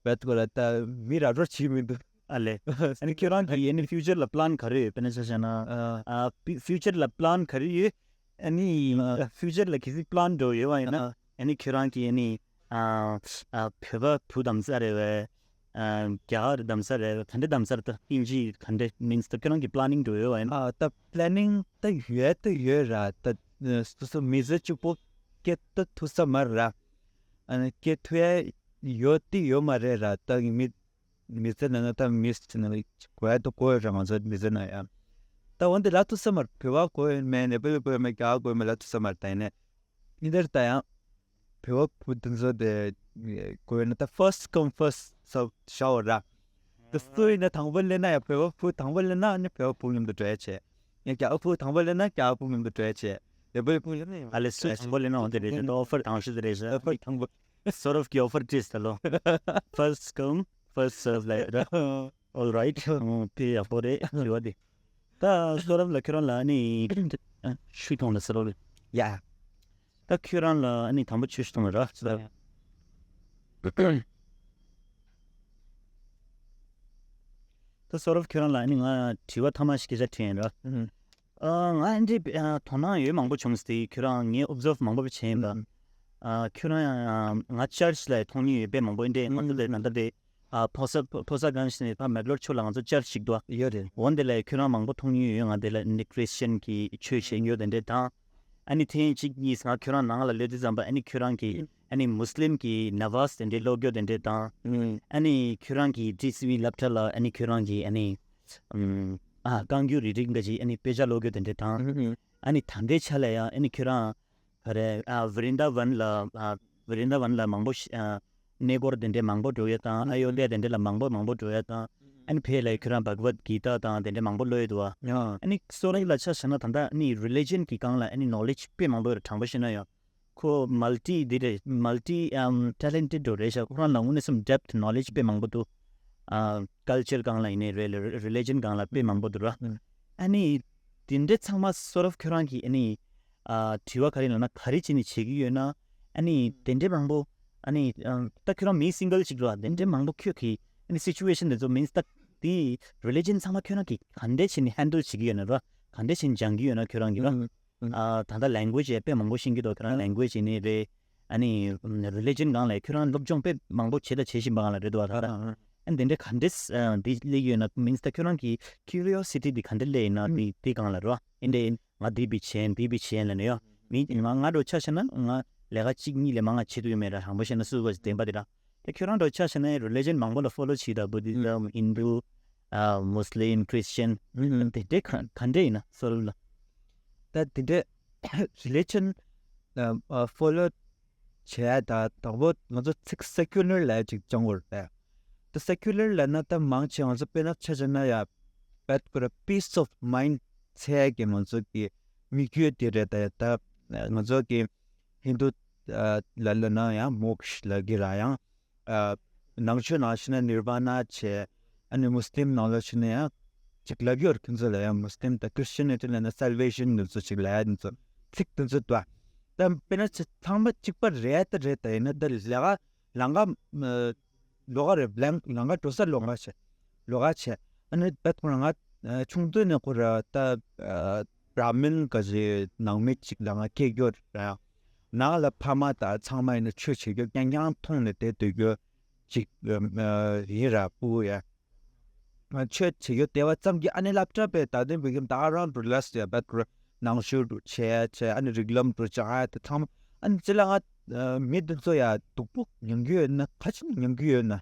བེད་ཁོ་ར་ད་མི་ར་རོ་བྱེད་མི་འདུག་ཨ་ལེ། ཨ་ནི་ཁྱོད་རང་གི་ཨ་ནི་ཕིའུ་ཅར་ལ་པི་ལན་ག་རེ་ཡོད། དཔེར་ན་ཆ་བཞག་ན་ཨ་ཕིའུ་ཅར་ལ་པི་ལན་ག་རེ་ཡོད། ཨ་ནི་ཕིའུ་ཅར་ལ་གལ་སྲིད་པི་ལན་འདྲ་ཡོད་པ་ཡིན་ན་ཨ་ནི་ཁྱོད་རང་གི་ཨ་ནི་ཨ་ཨ་བོད་པ་བུ་དམ་ས་རེད་བས། རྒྱ་གར་གདམ་ས་རེད། ག་འདྲ་གདམ་ས་རེད། ད་དབྱིན་ཇི་ག་འདྲ་མིན་ད་ཁྱོད་རང་གི་པི་ལེ་ནིང་འགྲོ་ཡོད་པ་ཡིན། ཨ་ད་པི་ལེ་ནིང་ད་ཡོད་ད་ཡོད་ར། ད་སོ་སོ་མི་ཚེ་གཅིག་པོ་སྐྱེལ་ད་ཐུབ་ས་མ་རེད་ར། ཨ་ནི་སྐྱེལ་ཐུབ་ཡ་ཡོད་དེ་ཡོད་མ་རེད་ར། ད་མི་མི་ཚེ་ནང་ན་ད་མི་ཚེ་ནང་ལ་གོ་ཡ་ད་གོ་ཡོད་ར། ང་ཚོ་མི་ཚེ་ནང་ཡ་ད་འོན་ཏེ་ལབ་ཐུབ་ས་མ་རེད། བོད་པ་གོ་ཡོད་མེད་ནས་བོད་པ་གོ་ཡོད་མེད་རྒྱ་གར་གོ་ཡོད་མེད་ལབ་ཐུབ་ས་མ་རེད། ད་ཡིན་ནས། འདི་ལྟར་ད་ཡང་བོད་པ་བུ་དེ་ཚོ་དེ་དགོས་ན་ད་first come first serve ཤོག་ར། དེ་སུ་ཡིན་ན་དང་པོ་སླེབས་ན་ཡང་བོད་པ་བུ་དང་པོ་སླེབས་ན་ཨ་ནི་བོད་པ་བུ་མཉམ་དུ་འགྲོ་ཡ་བྱས། ཡང་རྒྱ་བོད་པ་བུ་དང་པོ་སླེབས་ན་རྒྱ་བོད་པ་བུ་མཉམ་དུ་འགྲོ་ཡ་བྱས། བོད་པ་བུ་ཡིན་ན་ཡང་ཨ་ལས་སུ་དང་པོ་སླེབས་ན་འོ་དེ་རེད། ད་ཨོ་ཕར་དང་ཤོས་དེ་རེད། ཨོ་ཕར་དང་པོ་སོ་རབ་ཀྱི་ཨོ་ཕར་ཏིས་ད་ལོ། First come first serve ལ་ར། All right. དེ་ཡག་པོ་རེད། དྲི་བ་དེ། ད་སོ་རབ་ལ་ཁྱོད་རང་ལ་ནི་ཤུ་ཐོང་ལ་སོ་རབ་ལ། ཡ། ད་ཁྱོད་རང་ལ་ནི་དང་པོ་ཆུ་ཤུ་ཐོང་ལ་ར། ད་ད་སོ་རབ་ཁྱོད་རང་ལ་ནི་ང་དྲི་བ་ཐ་མ་ཞིག་སྐད་ཆ་དྲིས་ཡིན་ར། ཨ་ང་འདི་ཨ་དོ་སྣང་ཡོད་མང་པོ་བྱུང་སྟེ་ཁྱོད་རང་ངའི་ཨོབ་ཛརབ་མང་པོ་བྱས་ཡིན་པ། ཨ་ཁྱོད་རང་ང་ཅར་ཆི་ལ་མཐོང་མྱོང་ཡོད་པས་མང་པོ་འདྲས། ང་ཚོ་ལས་ན་ད་དེ་ཨ་ཕོ་ས་ཕོ་ས་གང་ཞིག་ནས་ཕ་མེག་ལོར་ཕྱོགས་ལ་ང་ཚོ་ཅར་ཞིག་འདུག་ཡོད་རེད། འོན་དེ་ལས་ཁྱོད་རང་མང་པོ་མཐོང་མྱོང་ཡོད། ང་དེ་ལ་ནི་ཁྲི་སི་ཅན་གྱི་ཆོས་བཤད་ཡོད་དེ་འདྲས་དང་། ཨ་ནི་ཐེངས་གཅིག་གཉིས་ང་ཁྱོད་རང་ནང་ལ་སླེབས་དུས་ཙམ་པ་ཨ་ནི་ཁྱོད་རང་གི་ཨ་ནི་མུ་སི་ལིམ་གྱི་ནམ་བཟས་དེ་འདྲས་ཀློག་རྒྱུ་དེ་འདྲས་དང་། ཨ་ནི་ཁྱོད་རང་གི་ཊི་སི་ཝི་སློབ་གྲྭ་ལ་ཨ་ནི་ཁྱོད་རང་གི་ཨ་ནི་ཨ་རྐང་རྒྱུག་རི་རིགས་འགའ་ཅིག་ཨ་ནི་དཔེ་ཆ་ཀློག་རྒྱུ་དེ་འདྲས་དང་། ཨ་ནི་ད་ལྟའི་ཆ་ལ་ཡང་ཨ་ནི་ཁྱོད་རང་ག་རེ་ཨ་ཝི་རིན་དཱ་ཝན་ལ་ཨ་ཝི་རིན་དཱ་ཝན་ལ་མང་པོ་ཤ་ཨ་གནས་སྐོར་དེ་འདྲས་མང་པོ་འགྲོ་ཡ་དང་ཨ་ཡོ་དྷ་ཡ་དེ་འདྲས་ལ་མང་པོ་མང་པོ་འགྲོ་ཡ་དང་། ཨ་ནི་ཕེ་ལ་ཁྱོད་རང་བྷག་ཝད་གི་ཏཱ་དང་དེ་འདྲས་མང་པོ་ཀློག་ཡོད་དུ་བ། ཨ་ནི་སོ་རབ་ལ་ཆ་བཞག་ན་ད་ལྟ་ཨ་ནི་རི་ལི་ཇན་གྱི་སྒང་ལ་ཨ་ནི་ནོ་ལེཇ་དཔེ་མང་པོ་ཡོད་རེད། དྲང་པོ་བཤད་ན་ཡང་ཁོ་མལ་ཊི་འདི་རེད། མལ་ཊི་ཨམ་ཊེ་ལེན་ཊེཌ་འགྲོ་རེད་ཤག་ཁོ་རང་ལ་དངོས་གནས་སེམས་ཌེབ་ཐི་ནོ་ལེཇ་དཔེ་མང་པོ་འདུག་ཨ་ཀལ་ཅར་སྒང་ལ་ཡིན་ནའི་རེད། རི་ལི་ཇན་སྒང་ལ་དཔེ་མང་པོ་འདུག་ར། ཨ་ནི་དེ་འདྲས་ཚང་མ་སོ་རབ་ཁྱོད་རང་གིས་ཨ་ནི་ཨ་དྲི་བ་ག་རེ་ལབ་ན་ག་རེ་བྱས་ནས་བྱེད་ཀྱི་ཡོད་ན། ཨ་ནི་དེ་འདྲས་མང་པོ་ཨ་ནི་ཨ་ད་ཁྱོད་རང་མི་སིང་གལ་ཅིག་ར། དེ་འདྲས་མང་པོ་ཁྱོད་ཀྱིས་ཨ་ནི་སི་ཅུ་ཨེ་ཤན་དེ་ཚོ་མིན་ད་དེ་རི་ལི་ཇན་ཚང་མ་ཁྱོད་རང་གིས་ག་འདྲས་བྱས་ནས་ཧན་ཌལ་བྱེད་ཀྱི་ཡོད་ན་ར། ག་འདྲས་བྱས་ནས་སྦྱང་གི་ཡོད་ན་ཁྱོད་རང་གིས་ར། ཨ་ད་ལྟ་ལེང་གུ་ཨེཇ་དཔེ་མང་པོ་ཤེས་ཀྱི་འདུག་ཁྱོད་རང་ལེང་གུ་ཨེཇ་ཡིན་ནའི་རེད། ཨ་ནི་རི་ལི་ཇན་སྒང་ལ་ཁྱོད་རང་སློབ་སྦྱོང་དཔེ་མང་པོ་བྱས་དང་བྱེད་བཞིན་པ་སྒང་ལ་རེད་འདུག་བ། ད་ཨ་ནི་དེ་འདྲས་ག་འདྲས་འདི་སླེབས་ཡོད་ན་མིན་ད་ཁྱོད་རང་གི་ཁྱུ་རི་ཨོ་སི་ཊི་འདི་ག་འདྲས་སླེབས་ཡིན་ན་འདི་འདི་སྒང་ལ་རེད་བ། ཨིན་འདྲས་ང་འདི་བི་བྱས་འདི་བི་བྱས་ལ་ནི་ཡོད་མི་ང་ང་འགྲོ་ཆ་བཞག་ན་ང་ལས་ཀ་གཅིག་གཉིས་ལས་མང་ང་བྱེད་ཐུབ་ཡོད་མེད་ར། དྲང་པོ་བཤད་ན་སུ་བ་བདེན་པ་དེ་ར། ད་ཁྱོད་རང་འགྲོ་ཆ་བཞག་ན་རི་ལི་ཇན་མང་པོ་ལ་ཕོ་ལོ་བྱེད་ད་བུ་དི་ཛམ་ཧིན་དུ་ཨ་མུ་སི་ལིམ་ཁྲི་སི་ཅན་དེ་འདྲས་ག་འདྲས་ཡིན་ན་སོ་རུ་ལ། ད་དེ་འདྲས་རི་ལི་ཇན་ཨ་ཕོ་ལོ་བྱས་ད་དང་པོ་ང་ཚོ་ཚིག་སེ་ཀུ་ལར་ལ་ཅིག་སྦྱང་དགོས་རེད། ད་སེ་ཀུ་ལར་ལབ་ན་ད་མང་ཆེ་ང་ཚོ་དཔེར་ན་ཆ་བཞག་ན་ཡ་བད་ཁོ་ར་པིས་ཨོཕ་མའིན་ཌ་འཚོལ་ཡ་གི་ང་ཚོ་གི་དམིགས་ཡུལ་དེ་རེད། ད་ཡ་ད་ང་ཚོ་གི་ཧིན་དུ་ཨ་ལ་ལ་ན་ཡང་མོག་ཤ་ལབ་གི་ར། ཡང་ཨ་ནང་ཆོས་ནང་བཞིན་ན་ནིར་ཝ་ན་བྱས། ཨ་ནི་མུ་སི་ལིམ་ནང་ལ་ཕྱིན་ན་ཡང་ཅིག་ལབ་ཡོད་རེད། ཁྱོད་ཚོ་ལ་ཡང་མུ་སི་ལིམ་དང་ཁྲི་སི་ཅན་ནི་ཊི་ལབ་ན་སལ་ཝེ་ཤན་འདི་ཚོ་ཅིག་ལབ་ཡ་འདི་ཚོ་ཚིག་འདི་ཚོ་འདུག་ད་དཔེར་ན་ཚང་མ་གཅིག་པ་རེད་ད་རེད། ད་ཡིན་ན་ད་ལས་ཀ་ལམ་ཁ་ལོགས་ཀ་རེད། ལམ་ལམ་ཁ་འགྲོ་ས་ལོགས་ཀ་བྱས། ལོགས་ཀ་བྱས། ཨ་ནི་བད་ཁོ་རང་ང་ཆུང་དུས་ནས་ཁོ་ར་ད་བྲ་མིན་ག་ཞིག་ནང་མི་གཅིག་ལ་ང་སྐྱེས་རྒྱུ་ར། ནང་ལ་ཕ་མ་དང་ཚང་མ་ཡིན་ན་ཆོས་བྱེད་རྒྱུ་རྐྱང་རྐྱང་མཐོང་ནས་བསྡད་སྡོད་རྒྱུ་ཅིག་ཡིན་ར། སྤུ་གུ་ཡ། ཆོས་བྱེད་རྒྱུ་བསྡད་པ་ཙམ་གྱིས་ཨ་ནི་སློབ་གྲྭ་པའི་ད་དེ་བོད་ཁྱིམ་ད་རང་དུ་ལས་ཡ་བད་ཁོ་ར་ནང་ཆོས་དུ་བྱས་བྱས། ཨ་ནི་རིགས་ལམ་དུ་སྦྱང་ཡ་དེ་ཚང་མ་ཨ་ནི་ཅི་ལ་ང་མི་དེ་ཚོ་ཡ་སྡུག་པོ་མྱོང་གི་ཡོད་ན་ག་ཅི་ནས་མྱོང་གི་ཡོད་ན།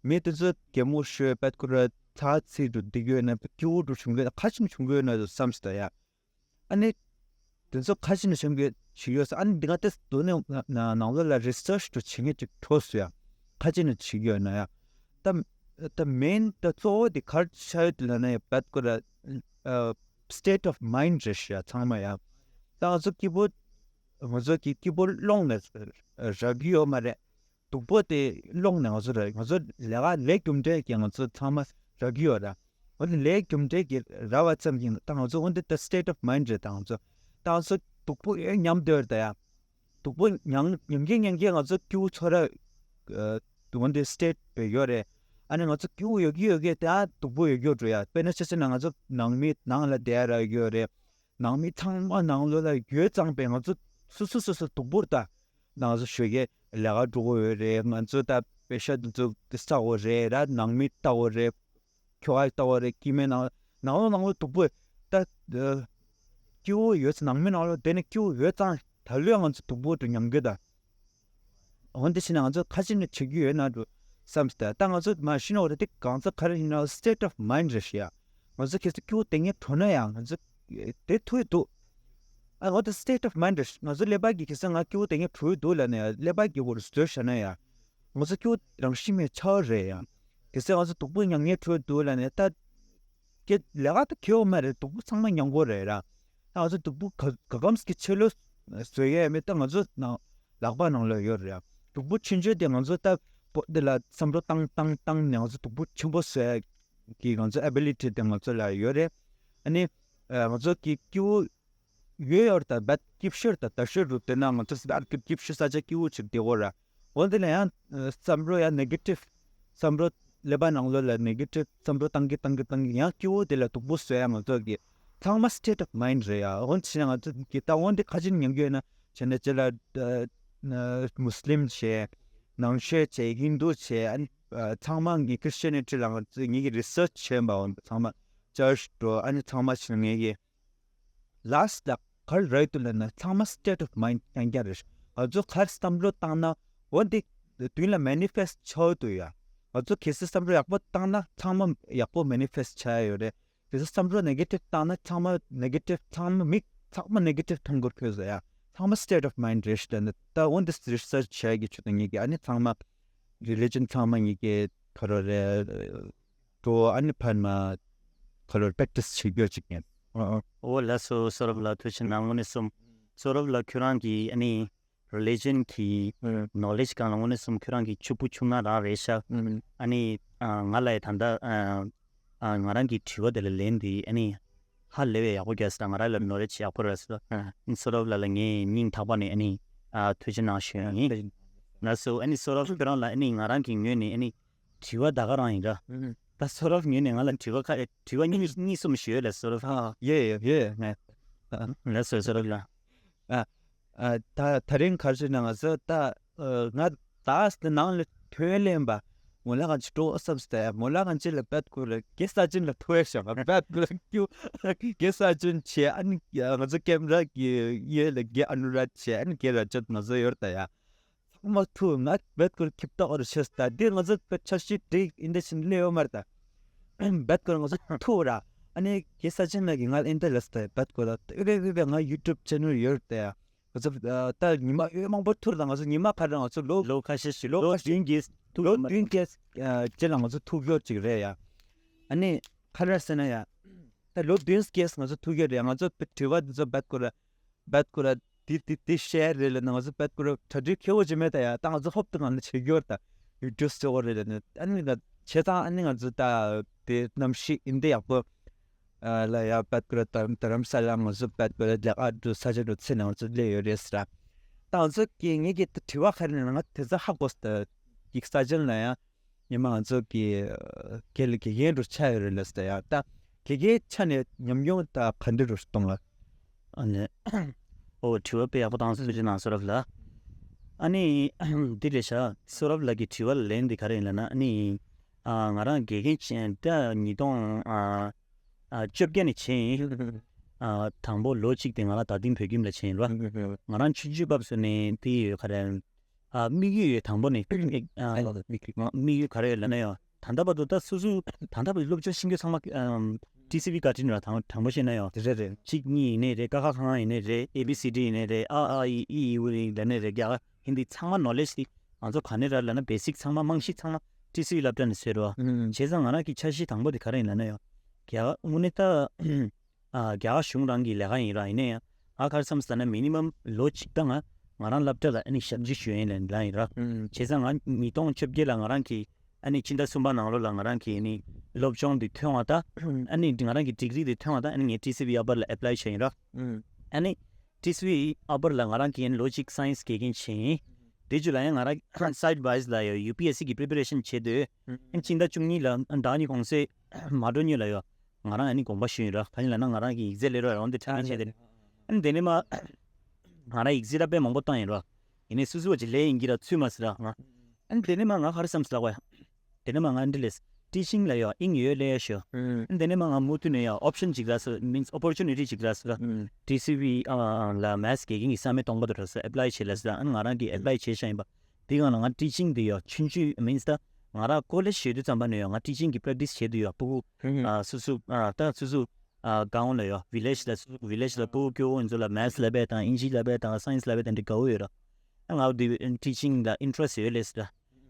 མི་དེ་ཚོ་གད་མོ་ཤོར་བད་ཁོ་ར་ཚ་ཚིག་ཏུ་འདི་ཡོད་ན་སྐྱིད་པོ་འགྲོ་བྱུང་གི་ན་ག་ཅི་བྱུང་གི་ཡོད་ན་བསམ་སྟེ་ཡ། ཨ་ནི་དེ་ཚོ་ག་ཅི་ནས་བྱུང་གི་བྱུང་ཡོད་ས། ཨ་ནི་འདི་ག་ཏེ་དུ་ནས་ནང་ལོགས་ལ་རི་སར་ཆི་དུ་བྱེད་མཁན་ཅིག་འཕྲོ་སུ་ཡ་ག་ཅི་ནས་བྱུང་གི་ཡོད་ན་ཡ། ད་ད་མེན་ད་གཙོ་བོ་དེ་ག་རེ་ཆགས་ཡོད་དེ་ལབ་ན་ཡ་བད་ཁོ་ར་ཨ་state of mind རེད་ཤག་ཚང་མ་ཡ། ད་ང་ཚོ་སྐྱིད་པོ་ང་ཚོ་གི་སྐྱིད་པོ་ཀློང་ནས་རག་གི་ཡོད་མ་རེད། སྡུག་པོ་དེ་ཀློང་ནས་ང་ཚོ་ར་ང་ཚོ་ལས་ཀ་ལས་རྒྱུ་འབྲས་ཀྱི་ང་ཚོ་ཚང་མ་རག་གི་ཡོད་ར། འོ་དེ་ལས་རྒྱུ་འབྲས་ཀྱི་རག་པ་ཙམ་གྱིས་ད་ང་ཚོ་འོ་འདི་ད་state of mind རེད། ད་ང་ཚོ་ད་ང་ཚོ་སྡུག་པོ་ཡོད་སྙམ་སྡོད་ད་ཡ། སྡུག་པོ་མྱང་མྱང་གི་མྱང་གི་ང་ཚོ་སྐྱིད་པོ་ཚོར་ར་འོ་འདི་state བས་ཡོད་རེད། ཨ་ནི་ང་ཚོ་སྐྱིད་པོ་ཡོད་ཀྱི་ཡོད་ཀྱི་ད་སྡུག་པོ་ཡོད་ཀྱི་ཡོད་འགྲོ་ཡ། དཔེར་ན་ཆ་བཞག་ན་ང་ཚོ་ནང་མི་ནང་ལ་བསྡད་ར་ཡོད་རེད། ནང་མི་ཚང་མ་ནང་ལོགས་ལ་ཡོད་ཙང་པས་ང་ཚོ་སོ་སོ་སོ་སོ་སྡུག་པོར་ལྟ། ང་ཚོ་ཞོགས་ཀས་ལས་ཀ་འགྲོ་གི་ཡོད་རེད། ང་ཚོ་ད་ པེ་ཤ་འདི་ཚོ་ལྟ་དགོས་རེད་ར། ནང་མི་ལྟ་དགོས་རེད། ཁྱོ་ག་ལྟ་དགོས་རེད། སྐྱེ་དམན་ནང་ནང་ལོགས་ནང་ལོགས་སྡུག་པོ་ད། སྐྱེ་བོ་ཡོད་ཚེ་ནང་མི་ནང་ལོགས་བསྡད་ནས་སྐྱེ་བོ་ཡོད་ཙང་ད་ལོས་ང་ཚོ་སྡུག་པོ་དུ་མྱོང་གི་ད། འོན་ཏེ་ཕྱིན་ན་ང་ཚོ་ཁ་ཅིག་ནས་བྱེད་རྒྱུ་ཡོད་ན་འགྲོ་བསམ་སྟེ། ད་ང་ཚོ་མ་ཤི་ན་འོ་དེ་གང་ཚ་ག་རེ་ཡིན་ན་state of mind རེད་ཤག་ང་ཚོ་གལ་སྲིད་སྐྱིད་པོ་དེ་ངས་བྲོས་ན་ཡང་ང་ཚོ་དེ་ཐུག་གི་འདུག་ཨ་འོ་དེ་state of mind རེད། ང་ཚོ་ཀླད་པ་གི་གལ་སྲིད་ང་སྐྱིད་པོ་དེ་ངས་བྲོས་འདུག་ལབ་ནས་ཀླད་པ་གི་འོག་ཏུ་བཟོས་བཞག་ན་ཡང་ང་ཚོ་སྐྱིད་པོ་རང་བཞིན་མེད་ཆགས་རེད་ཡ། གལ་སྲིད་ང་ཚོ་སྡུག་པོ་མྱངས་ངས་བྲོས་འདུག་ལབ་ནས་ད། ཀྱེ་ལས་ཀ་ད་ཁེ་བོ་མ་རེད། སྡུག་པོ་ཚང་མ་མྱོང་དགོས་རེད་ར། ད་ང་ཚོ་སྡུག་པོ་ག་ག་གམ་གྱི་ཆེད་ལོས་བཟོ་ཡས་མེད། ད་ང་ཚོ་ནང་ལག་པ་ནང་ལ་ཡོད་རེད་ཡ། སྡུག་པོ་ཆུང་ཆུང་དེ་ང་ཚོ་ད་པོ་དེ་ལ་བསམ་བློ་བཏང་བཏང་བཏང་ནས་ང་ཚོ་སྡུག་པོ་ཆེན་པོ་བཟོ་ཡས་ཀྱི་ང་ཚོ་ability དེ་ང་ཚོ་ལ་ཡོད་རེད། ཨ་ནི་ང་ཚོ་གི་སྐྱིད་པོ་ཡོད་ཡོད་ད་བད་སྐྱིད་ཤོས་ད་ད་ཤོས་རུ་དེ་ན་ང་ཚོ་སད་སྐྱིད་སྐྱིད་ཤོས་ས་ཆ་སྐྱིད་པོ་ཅིག་བསྡད་དགོས་ར། འོན་ཏེ་ལ་ཡང་བསམ་བློ་ཡང་negative བསམ་བློ་ཀླད་པ་ནང་ལོགས་ལ་negative བསམ་བློ་བཏང་གི་བཏང་གི་བཏང་གི་ཡང་སྐྱིད་པོ་དེ་ལ་སྡུག་པོ་བཟོ་ཡ་ང་ཚོ་གི་ཚང་མ་state of mind རེད་ཡ། འོན་ཏེ་ང་ཚོ་གི་ད་འོན་ཏེ་ཁ་ཆེ་མྱོང་རྒྱུ་ཡོད་ན་བྱས་ན་ཅི་ལ་མུ་སི་ལིམ་བྱས་ནང་ཆོས་བྱས་ཧིན་དུ་བྱས་ཨ་ནི་ཚང་མ་གི་Christianity ལ་ང་ཚོ་ངེད་ཀྱི་research བྱས་པ་འོན་ཚང་མ་church འགྲོ་ཨ་ནི་ཚང་མ་བྱས་ངེད་ཀྱི last ལ་ག་རེ་རེད་འདུག་ལབ་ན་ཚང་མ་state of mind རྐྱང་རྐྱང་རེད། ང་ཚོ་ག་རེ་བསམ་བློ་བཏང་ན་འོ་འདི་མདུན་ལ་manifest ཆགས་འདུག་ཡ། ང་ཚོ་གལ་སྲིད་བསམ་བློ་ཡག་པོ་བཏང་ན་ཚང་མ་ཡག་པོ་manifest ཆགས་ཡོད་རེད། གལ་སྲིད་བསམ་བློ་negative བཏང་ན་ཚང་མ་negative ཚང་མ་མི་ཚང་མ་negative མཐོང་གི་ཁོས་ཟེར་ཡ། ཚང་མ་state of mind རེད་ཤག་ད་འོ་འདི་research བྱས་ཀྱི་ཆུ་དང་ངེད་ཀྱི་ཨ་ནི་ཚང་མ་religion ཚང་མ་ངེད་ཀྱི་ཁ་རོ་རེད། འགྲོ་ཨ་ནི་ཕར་མ་ཁ་ལོར་practice བྱེད་རྒྱུ་ཅིག་ཡིན། ཨོ་ལགས་སོ། སོ་རབ་ལགས་ཐུགས་རྗེ་གནང་། དངོས་གནས་གསུམ། སོ་རབ་ལགས་ཁྱོད་རང་གི་ཨ་ནི་religion གི་knowledge སྒང་ལ་དངོས་གནས་གསུམ་ཁྱོད་རང་གི་ཕྱུག་པོ་ཕྱུག་ནག་རང་རེད་ཤག་ཨ་ནི་ང་ལ་ཡ་ད་ལྟ་ང་རང་གི་དྲི་བ་དེ་ལ་ལན་དེ་ཨ་ནི་ཧ་ལས་པའི་ཡག་པོ་རྒྱག་སོང་། ང་རང་ལ་knowledge ཡག་པོ་རག་སོང་། སོ་རབ་ལགས་ལ་ངས་སྙིང་ཐག་པ་ནས་ཨ་ནི་ཐུགས་རྗེ་གནང་ཞུ་ཡ་ཡིན། ལགས་སོ། ཨ་ནི་སོ་རབ་ཁྱོད་རང་ལ་ཨ་ནི་ང་རང་གི་ངོས་ནས་ཨ་ནི་དྲི་བ་ད་ག་རང་ཡིན་ར། ད་སོ་རབ་ངོས་ནས་ང་ལ་དྲི་བ་ཁ་དྲི་བ་གཉིས་གཉིས་གསུམ་ཞུ་ལ་སོ་རབ། ཡོད་ཡོད་ཡོད་ངས། ལགས་སོ་སོ་རབ་ལགས། ད་ད་རིང་གར་ཞུ་ན་ང་ཚོ་ད་ང་ད་ནང་ལ་ཐོན་ལེན་པ་མོ་ལ་གང་ཅི་སྤྲོ་བསམ་སྟེ་མོ་ལ་གང་ཅི་ལ་བད་ཀུ་ལ་གེ་ས་ཅིན་ལ་ཐོས་ཤག་བད་ཀུ་ལ་ཀྱུ་གེ་ས་ཅིན་ཆེ་ཨ་ནི་ང་ཚོ་ཀེམ་ར་གི་ཡོད་ལ་གེ་ཨ་ནུ་ར་ཆེ་ཨ་ནི་གེ་ར་ཅོད་ང་ཚོ་ཡོད་ད་ཡ། ཚང་མ་ཐུག་ང་བད་ཀོར་ཁྱིབ་ཏོག་རུ་ཤེས་ད་འདི་ང་ཚོ་བད་འཆར་གཞི་འགྲིག་ཨིན་ད་ཕྱིན་སླེ་ཡོད་མར་ད། བད་ཀོར་ང་ཚོ་ཐུག་ར། ཨ་ནི་གེ་ས་ཅན་ལ་གི་ང་ཨིན་ད་ལས་ད་བད་ཀོར་ད་ཨེ་བེ་བེ་བེ་ང་YouTube channel ཡོད་ད་ཡ། ང་ཚོ་ད་ཉི་མ་ཨེ་མང་པོ་ཐུར་ད་ང་ཚོ་ཉི་མ་ཁ་ར་ང་ཚོ་ལོ་ལོ་ཁ་ཤས་ཤིག་ལོ་ལོ་ཁ་ཤས་བདུན་གྱིས་ཐུག་ལོ་ཡོད་མ་བདུན་གྱིས་ཅན་ལ་ང་ཚོ་ཐུག་ཡོད་ཅིག་རེད་ཡ། ཨ་ནི་ཁ་ར་ཟེར་ན་ཡ། ད་ལོ་བདུན་གྱིས་ང་ཚོ་ཐུག་ཡོད་རེད་ཡ། ང་ཚོ་དྲི་བ་འདི་ཚོ་བད་ཀོར་ར། བད་ཀོ་ར་དེ་དེ་དེ་ཤེར་རེད་ལ་ན་ང་ཚོ་བད་ཀོ་ར་གྲ་སྒྲིག་ཁེ་བོ་ཅི་མེད་ད་ཡ། ད་ང་ཚོ་ཧོབ་ཏེ་ང་ཚོ་བྱེད་རྒྱུར་ད་ཡུ་ཊུབ་སོ་གོ་རེད་ལ་ན་ཨ་ནི་ང་བྱས་ཙང་ཨ་ནི་ང་ཚོ་ད་དེ་གནམ་གཤིས་ཨིན་དེ་ཡག་པོ་ལ་ཡ་བད་ཀོ་ར་ད་རམ་ས་ལ་ང་ཚོ་བད་ཀོ་ར་ལས་ཀ་འགྲོ་ས་ཆ་འགྲོ་ཚེ་ན་ང་ཚོ་སླེབས་ཡོད་རེད་ཟེར། ད་ང་ཚོ་གི་ངེད་ཀྱི་དྲི་བ་ཁ་རེ་ན་ང་དེ་ཚོ་ཧ་གོ་ས་ད་ཡིག་ས་ཆ་ལ་ཡ། ཉི་མ་ང་ཚོ་གི་དགེ་ལ་དགེ་རྒན་རུ་ཆགས་ཡོད་རེད་ལ་ཟེར་ཡ། ད་དགེ་རྒན་ཆ་ནས་ཉམས་མྱོང་ད་ག་འདྲ་རུ་གཏོང་ལ། ཨ་ནི་ཨོ་དྲི་བ་དཔེ་ཡག་པོ་བཏང་སོང་ཅི་ན་སོ་རབ་ལ། ཨ་ནི་འདི་རེད་ཤག་སོ་རབ་ལ་གི་དྲི་བ་ལ་ལན་འདི་ག་རེ་ཡིན་ལ་ན་ཨ་ནི་ང་རང་དགེ་རྒན་ཆེན་ད་ཉིས་སྟོང་བཅོ་བརྒྱད་ནས་ཆེན་ཡིན། དང་པོ་ལོ་གཅིག་དེ་ང་རང་ད་ཐེངས་བོད་ཁྱིམ་ལ་ཆེན་ཡིན་ར། ང་རང་ཆུང་ཆུང་སྐབས་སུ་ནས་དེ་ཡོད་ག་རེ། ཨ་དམིགས་ཡུལ་ཡོད་དང་པོ་ནས་ཨ་དམིགས་ཡུལ་ག་རེ་ཡོད་ལབ་ན་ཡང་ད་ལྟ་བར་དུ་ད་སོ་སོ་ད་ལྟ་བར་སློབ་སྦྱོང་ཤེས་ཀྱི་ཚང་མ་ཨམ་ཊི་སི་ཝི་བཀའ་དྲིན་ར་དང་དྲང་པོ་བཤད་ན་ཡང་དེ་རེད་རེད། གཅིག་གཉིས་ཡིན་ནའི་རེད། ཀ་ཁ་ག་ང་ཡིན་ནའི་རེད། ཨེ་བི་སི་ཌི་ཡིན་ནའི་རེད། ཨ་ཨ་ཨི་ཨི་ཨི་ཝི་ལབ་ནའི་རེད། རྒྱ་གར་ཧིན་དི་ཚང་མ་ནོ་ལེཇ་དེ་ང་ཚོ་ག་ནས་ར་ལབ་ན་བེ་སིག་ཚང་མ་རྨང་གཞི་ཚང་མ་ཊི་སི་ཝི་སློབ་གྲྭ་ནས་བཟོས་རོ། བྱས་ཙང་ང་རང་གི་འཆར་གཞི་དང་པོ་དེ་ག་རེ་ཡིན་ལབ་ན་ཡང་རྒྱ་གར་དངོས་གནས་ད། ཨ་རྒྱ་གར་གཞུང་རང་གི་ལས་ཀ་ཡིན་ར། ཡིན་ན་ཡང་ང་ག་རེ་བསམ་ཟེར་ན་མི་ནི་མམ་ལོ་གཅིག་ད་ང་ང་རང་སློབ་གྲྭ་ལ་ཨ་ནི་ཞབས་ཕྱི་ཞུ་ཡིན་ལབ་ལབ་ཡིན་ར། བྱས་ཙང་ང་ཉིས་སྟོང་བཅོ་བརྒྱད་ལ་ང་རང་གི་ཨ་ནི་ཕྱི་ཟླ་གསུམ་པ་ནང་ལོགས་ལ་ང་རང་གི་ཨ་ནི་སློབ་སྦྱོང་འདི་ཐོན་བ་ད་ཨ་ནི་ང་རང་གི་ཌིག་རི་འདི་ཐོན་བ་ད་ཨ་ནི་ངས་ཊི་སི་ཝི་ཨ་པར་ལ་ཨེ་པ་ལའི་བྱས་ཡིན་ར། ཨ་ནི་ཊི་སི་ཝི་ཨ་པར་ལ་ང་རང་གི་ཨ་ནི་ལོ་གཅིག་སའེན་སི་དགེ་རྒན་བྱས་ཡིན། དེ་རྗེས་ལ་ཡང་ང་རང་སའིཌ་བྷའི་སི་ལ་ཡོད་ཡུ་པི་ཨེ་སི་གི་པི་རི་པེ་རེ་ཤན་བྱེད་འདོད། ཨ་ནི་ཕྱི་ཟླ་བཅུ་གཉིས་ལ་ཨ་ནི་ཟླ་གཉིས་གོང་ཚད་མ་འགྲོ་སྔོན་ལ་ཡོད། ང་རང་ཨ་ནི་དགོངས་པ་ཞུས་ཡིན་ར། ག་ཡིན་ལབ་ན་ང་རང་གི་ཡིག་ཚད་ལས་རོགས་ཡོང་དེ་ཁྲིད་བྱས་ཏེ། ཨ་ནི་དེ་ནས་མ་ང་རང་ཡིག་ཚད་ར་དཔེ་མང་པོ་བཏང་ཡིན་ར། ཡིན་ནའི་སུ་སུ་བ་ཅིག་ལས་ཡིན་གྱི་ར་ཚུད་མ་སི་ར་ང་། ཨ་ནི་དེ་ནས་མ་ང་ག་རེ་བསམ་སོང་ལབ་པ། དེ་ནས་མ་ང་འདི་ལས་teaching་ལ་ཡ་དབྱིངས་ཡོད་ལས་ཤོ། ཨ་ནི་དེ་ནས་མ་ང་མུ་མཐུད་ནས་ཡ་option་ཅིག་རག་སོང་། means opportunity་ཅིག་རག་སོང་། ཨ་ཊི་སི་ཝི་ཨ་ལ་maths་དགེ་རྒན་གྱི་ས་མིག་སྟོང་པ་དུ་རག་སོང་། apply་བྱེད་ལབ་སོང་། ཨ་ནི་ང་རང་གིས་apply་བྱས་ཤག་ཡིན་པ། དེ་གང་ལ་ང་teaching་དེ་ཡ་ཆུང་ཆུང་means་ད་ང་རང་college་བྱེད་དུས་ཙམ་པ་ནས་ཡ་ང་teaching་གི་practice་བྱེད་དུས་ཡ་ཕྲུ་གུ་ཨ་སོ་སོ་ཨ་ད་སོ་སོ་ཨ་གང་ལ་ཡ་village་ལ་village་ལ་ཕྲུ་གུ་སྐྱོ་བོ་ཡིན་ཚོ་ལ་maths་ལབ་པ་དང་ཨིན་ཇི་ལབ་པ་དང་science་ལབ་པ་དང་འདི་དགའ་བོ་ཡོད་ར། ཨ་ང་དེ་teaching་ལ་interest་ཡོད་ལས་སོ།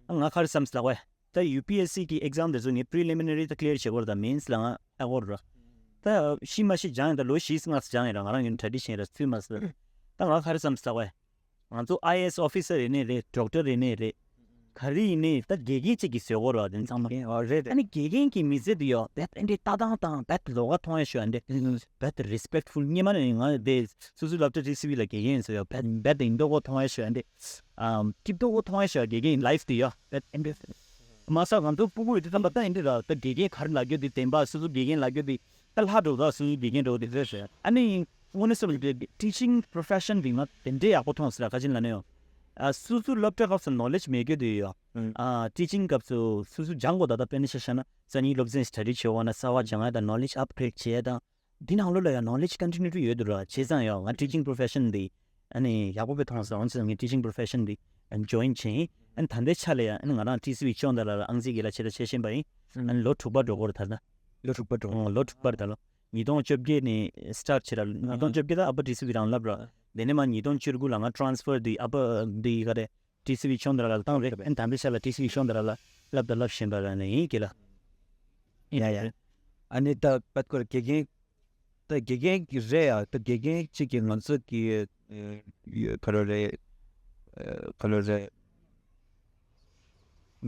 ཨ་ང་ག་རེ་བསམ་སོང་ལབ་པ། ད་ཡུ་པི་ཨེས་སི་གི་exam་དེ་ཚོ་ངས་preliminary་ད་clear་བྱེད་དགོས་རེད། ད་mains་ལ་ང་ཨ་དགོས་རེད། ད་ཤི་མ་ཤི་སྦྱངས་ཡིན། ད་ལོ་བཞི་ལྔ་སྦྱངས་ཡིན་ར། ང་རང་གི་tradition་ར་ཚུལ་མ་སོང་། ད་ང་ག་རེ་བསམ་སོང་ལབ་པ། ང་ཚོ་ཨའི་ཨེ་ཨེས་officer་ཡིན་ནའི་རེད། doctor་ཡིན་ནའི་རེད། ག་རེ་ཡིན་ནའི་ད་དགེ་རྒན་གཅིག་གིས་བཟོས་དགོས་རེད་བ། དེ་ཚང་མ། ཨོ་རེད་རེད། ཨ་ནི་དགེ་རྒན་གྱི་མི་ཚེ་དེ་ཡོ་བེད་ཨེ་འདྲའི་ལྟ་སྟངས་དང་བེད་ལོགས་ཀ་མཐོང་ཡ་ཤོད་ཨ་འདྲ་བེད་respectful། སྔོན་མ་ནས་ང་དེ་སོ་སོའི་སློབ་གྲྭ་ཊི་སི་ཝི་ལ་དགེ་རྒན་ཡིན་ཟེར་ཡོ་བེད་བེད་ཡིན་མདོག་ཁ་མཐོང་ཡ་ཤོད་ཨ་འདྲ། ཨམ། སྐྱིད་པོ་མཐོང་ཡ་ཞོ་དགེ་རྒན་ལའིཕ་དེ་ཡ། མ་ས་ང་ཚོ་སྤུ་གུ་ཡོད་དུས་ཙམ་པ་ད་ཡིན་དེ་ར། ད་དགེ་རྒན་ག་རེ་ལབ་རྒྱུ་དེ་བདེན་པ། སོ་སོ་དགེ་རྒན་ལབ་རྒྱུ་དེ་ད་ལྷ་འགྲོ་ད། སོ་སོ་དགེ་རྒན་འགྲོ་དེ་རེད་ཟེར། ཨ་ནི་དངོས་གནས་སོ་teaching profession་དེ་ང་དེ་འདྲའི་ཡག་པོ་མཐོང་སོང་ར། ག་ཅིན་ལ་ནི་ཡོ། ཨ་སོ་སོ་སློབ་གྲྭ་སྐབས་སུ་knowledge་མེད་རྒྱུ་དེ་ཡོ། ཨ་teaching་སྐབས་སུ་སོ་སོ་སྦྱང་དགོས། ད་ད་དཔེར་ན་ཆ་བཞག་ན་སང་ཉིན་སློབ་ཚན་study་བྱེད་འོ་ན་གསར་བ་སྦྱང་ཡ་དང་knowledge upgrade་བྱེད་ཡ་དང་། འདི་ནང་ལོགས་ལ་ཡང་knowledge་continuity་ཡོད་འདུག་ར། བྱས་ཙང་ཡང་ང་teaching profession་འདི་ཨ་ནི་ཡག་པོ་དཔེ་མཐོང་སོང་། འོན་ཀྱང་ངས་teaching profession་འདི་join་བྱས་ཡིན། ཨ་ནི་ད་ལྟའི་ཆ་ལ་ཡང་ཨ་ནི་ང་རང་ཊི་སི་ཝི་ཅོང་ད་ལ་ལ་ཨང་རྩིས་དགེ་ལགས་ཆེད་ལ་བྱེད་བཞིན་པ་ཡིན། ཨ་ནི་ལོ་དྲུག་པ་འགྲོ་གི་རེད་ད་ལྟ། ལོ་དྲུག་པ་འགྲོ། ཨོ་ལོ་དྲུག་པ་རེད་ད་ལོ། ཉིས་སྟོང་བཅོ་བརྒྱད་ནས་start་བྱས་ར། ཉིས་སྟོང་བཅོ་བརྒྱད་ད་ཨ་ཕ་ཊི་སི་ཝི་རང་བསླབ་ར། དེ་ནས་མ་ཉིས་སྟོང་བཅུ་དགུ་ལ་ང་transfer་འདི་ཨ་ཕ་འདི་ག་རེད། ཊི་སི་ཝི་ཅོང་ད་ལ་ལ་བཏང་རེད། ཨ་ནི་ད་ལྟའི་ཆ་ལ་ཊི་སི་ཝི་ཅོང་ད་ལ་ལ་བསླབ་ད་བསླབ་བཞིན་པ་ར་ནི་ཡིན་དགེ་ལགས། ཡ་ཡ། ཨ་ནི་ད་པད་ཀོར་དགེ་རྒན། ད་དགེ་རྒན་གྱི་རེད་ཡ། ད་དགེ་རྒན་གཅིག་གིས་ང་ཚོ་གི་ཨ་ག་རེ་རེད། ཨ་ག་རེ་རེད།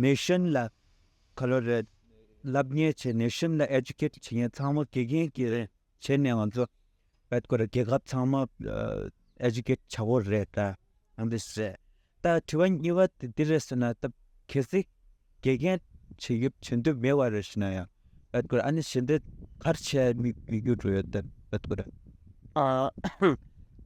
ནེ་ཤན་ལ་ག་རེ་རེད། ལབ་མཁན་བྱས། ནེ་ཤན་ལ་ཨེ་ཇུ་ཀེཊ་བྱེད་མཁན་ཚང་མ་དགེ་རྒན་གྱི་རེད། བྱས་ནས་ང་ཚོ་བེད་ཀོ་ར་རྒྱལ་ཁབ་ཚང་མ་ཨ་ཨེ་ཇུ་ཀེཊ་བྱ་དགོས་རེད་ད། ཨང་དེ་རེད། ད་དྲི་བ་གཉིས་པ་དེ་འདི་རེད་ཟེར་ན། ད་གལ་སྲིད་དགེ་རྒན་བྱེད་ཡུལ་བྱེད་འདོད་མེད་པ་རེད་ཟེར་ན་ཡང་བེད་ཀོ་ར་ཨ་ནི་གཞན་དེ་ག་རེ་བྱས་དམིགས་དམིགས་ཡུལ་འགྲོ་ཡོད་ད་བེད་ཀོ་ར། ཨ་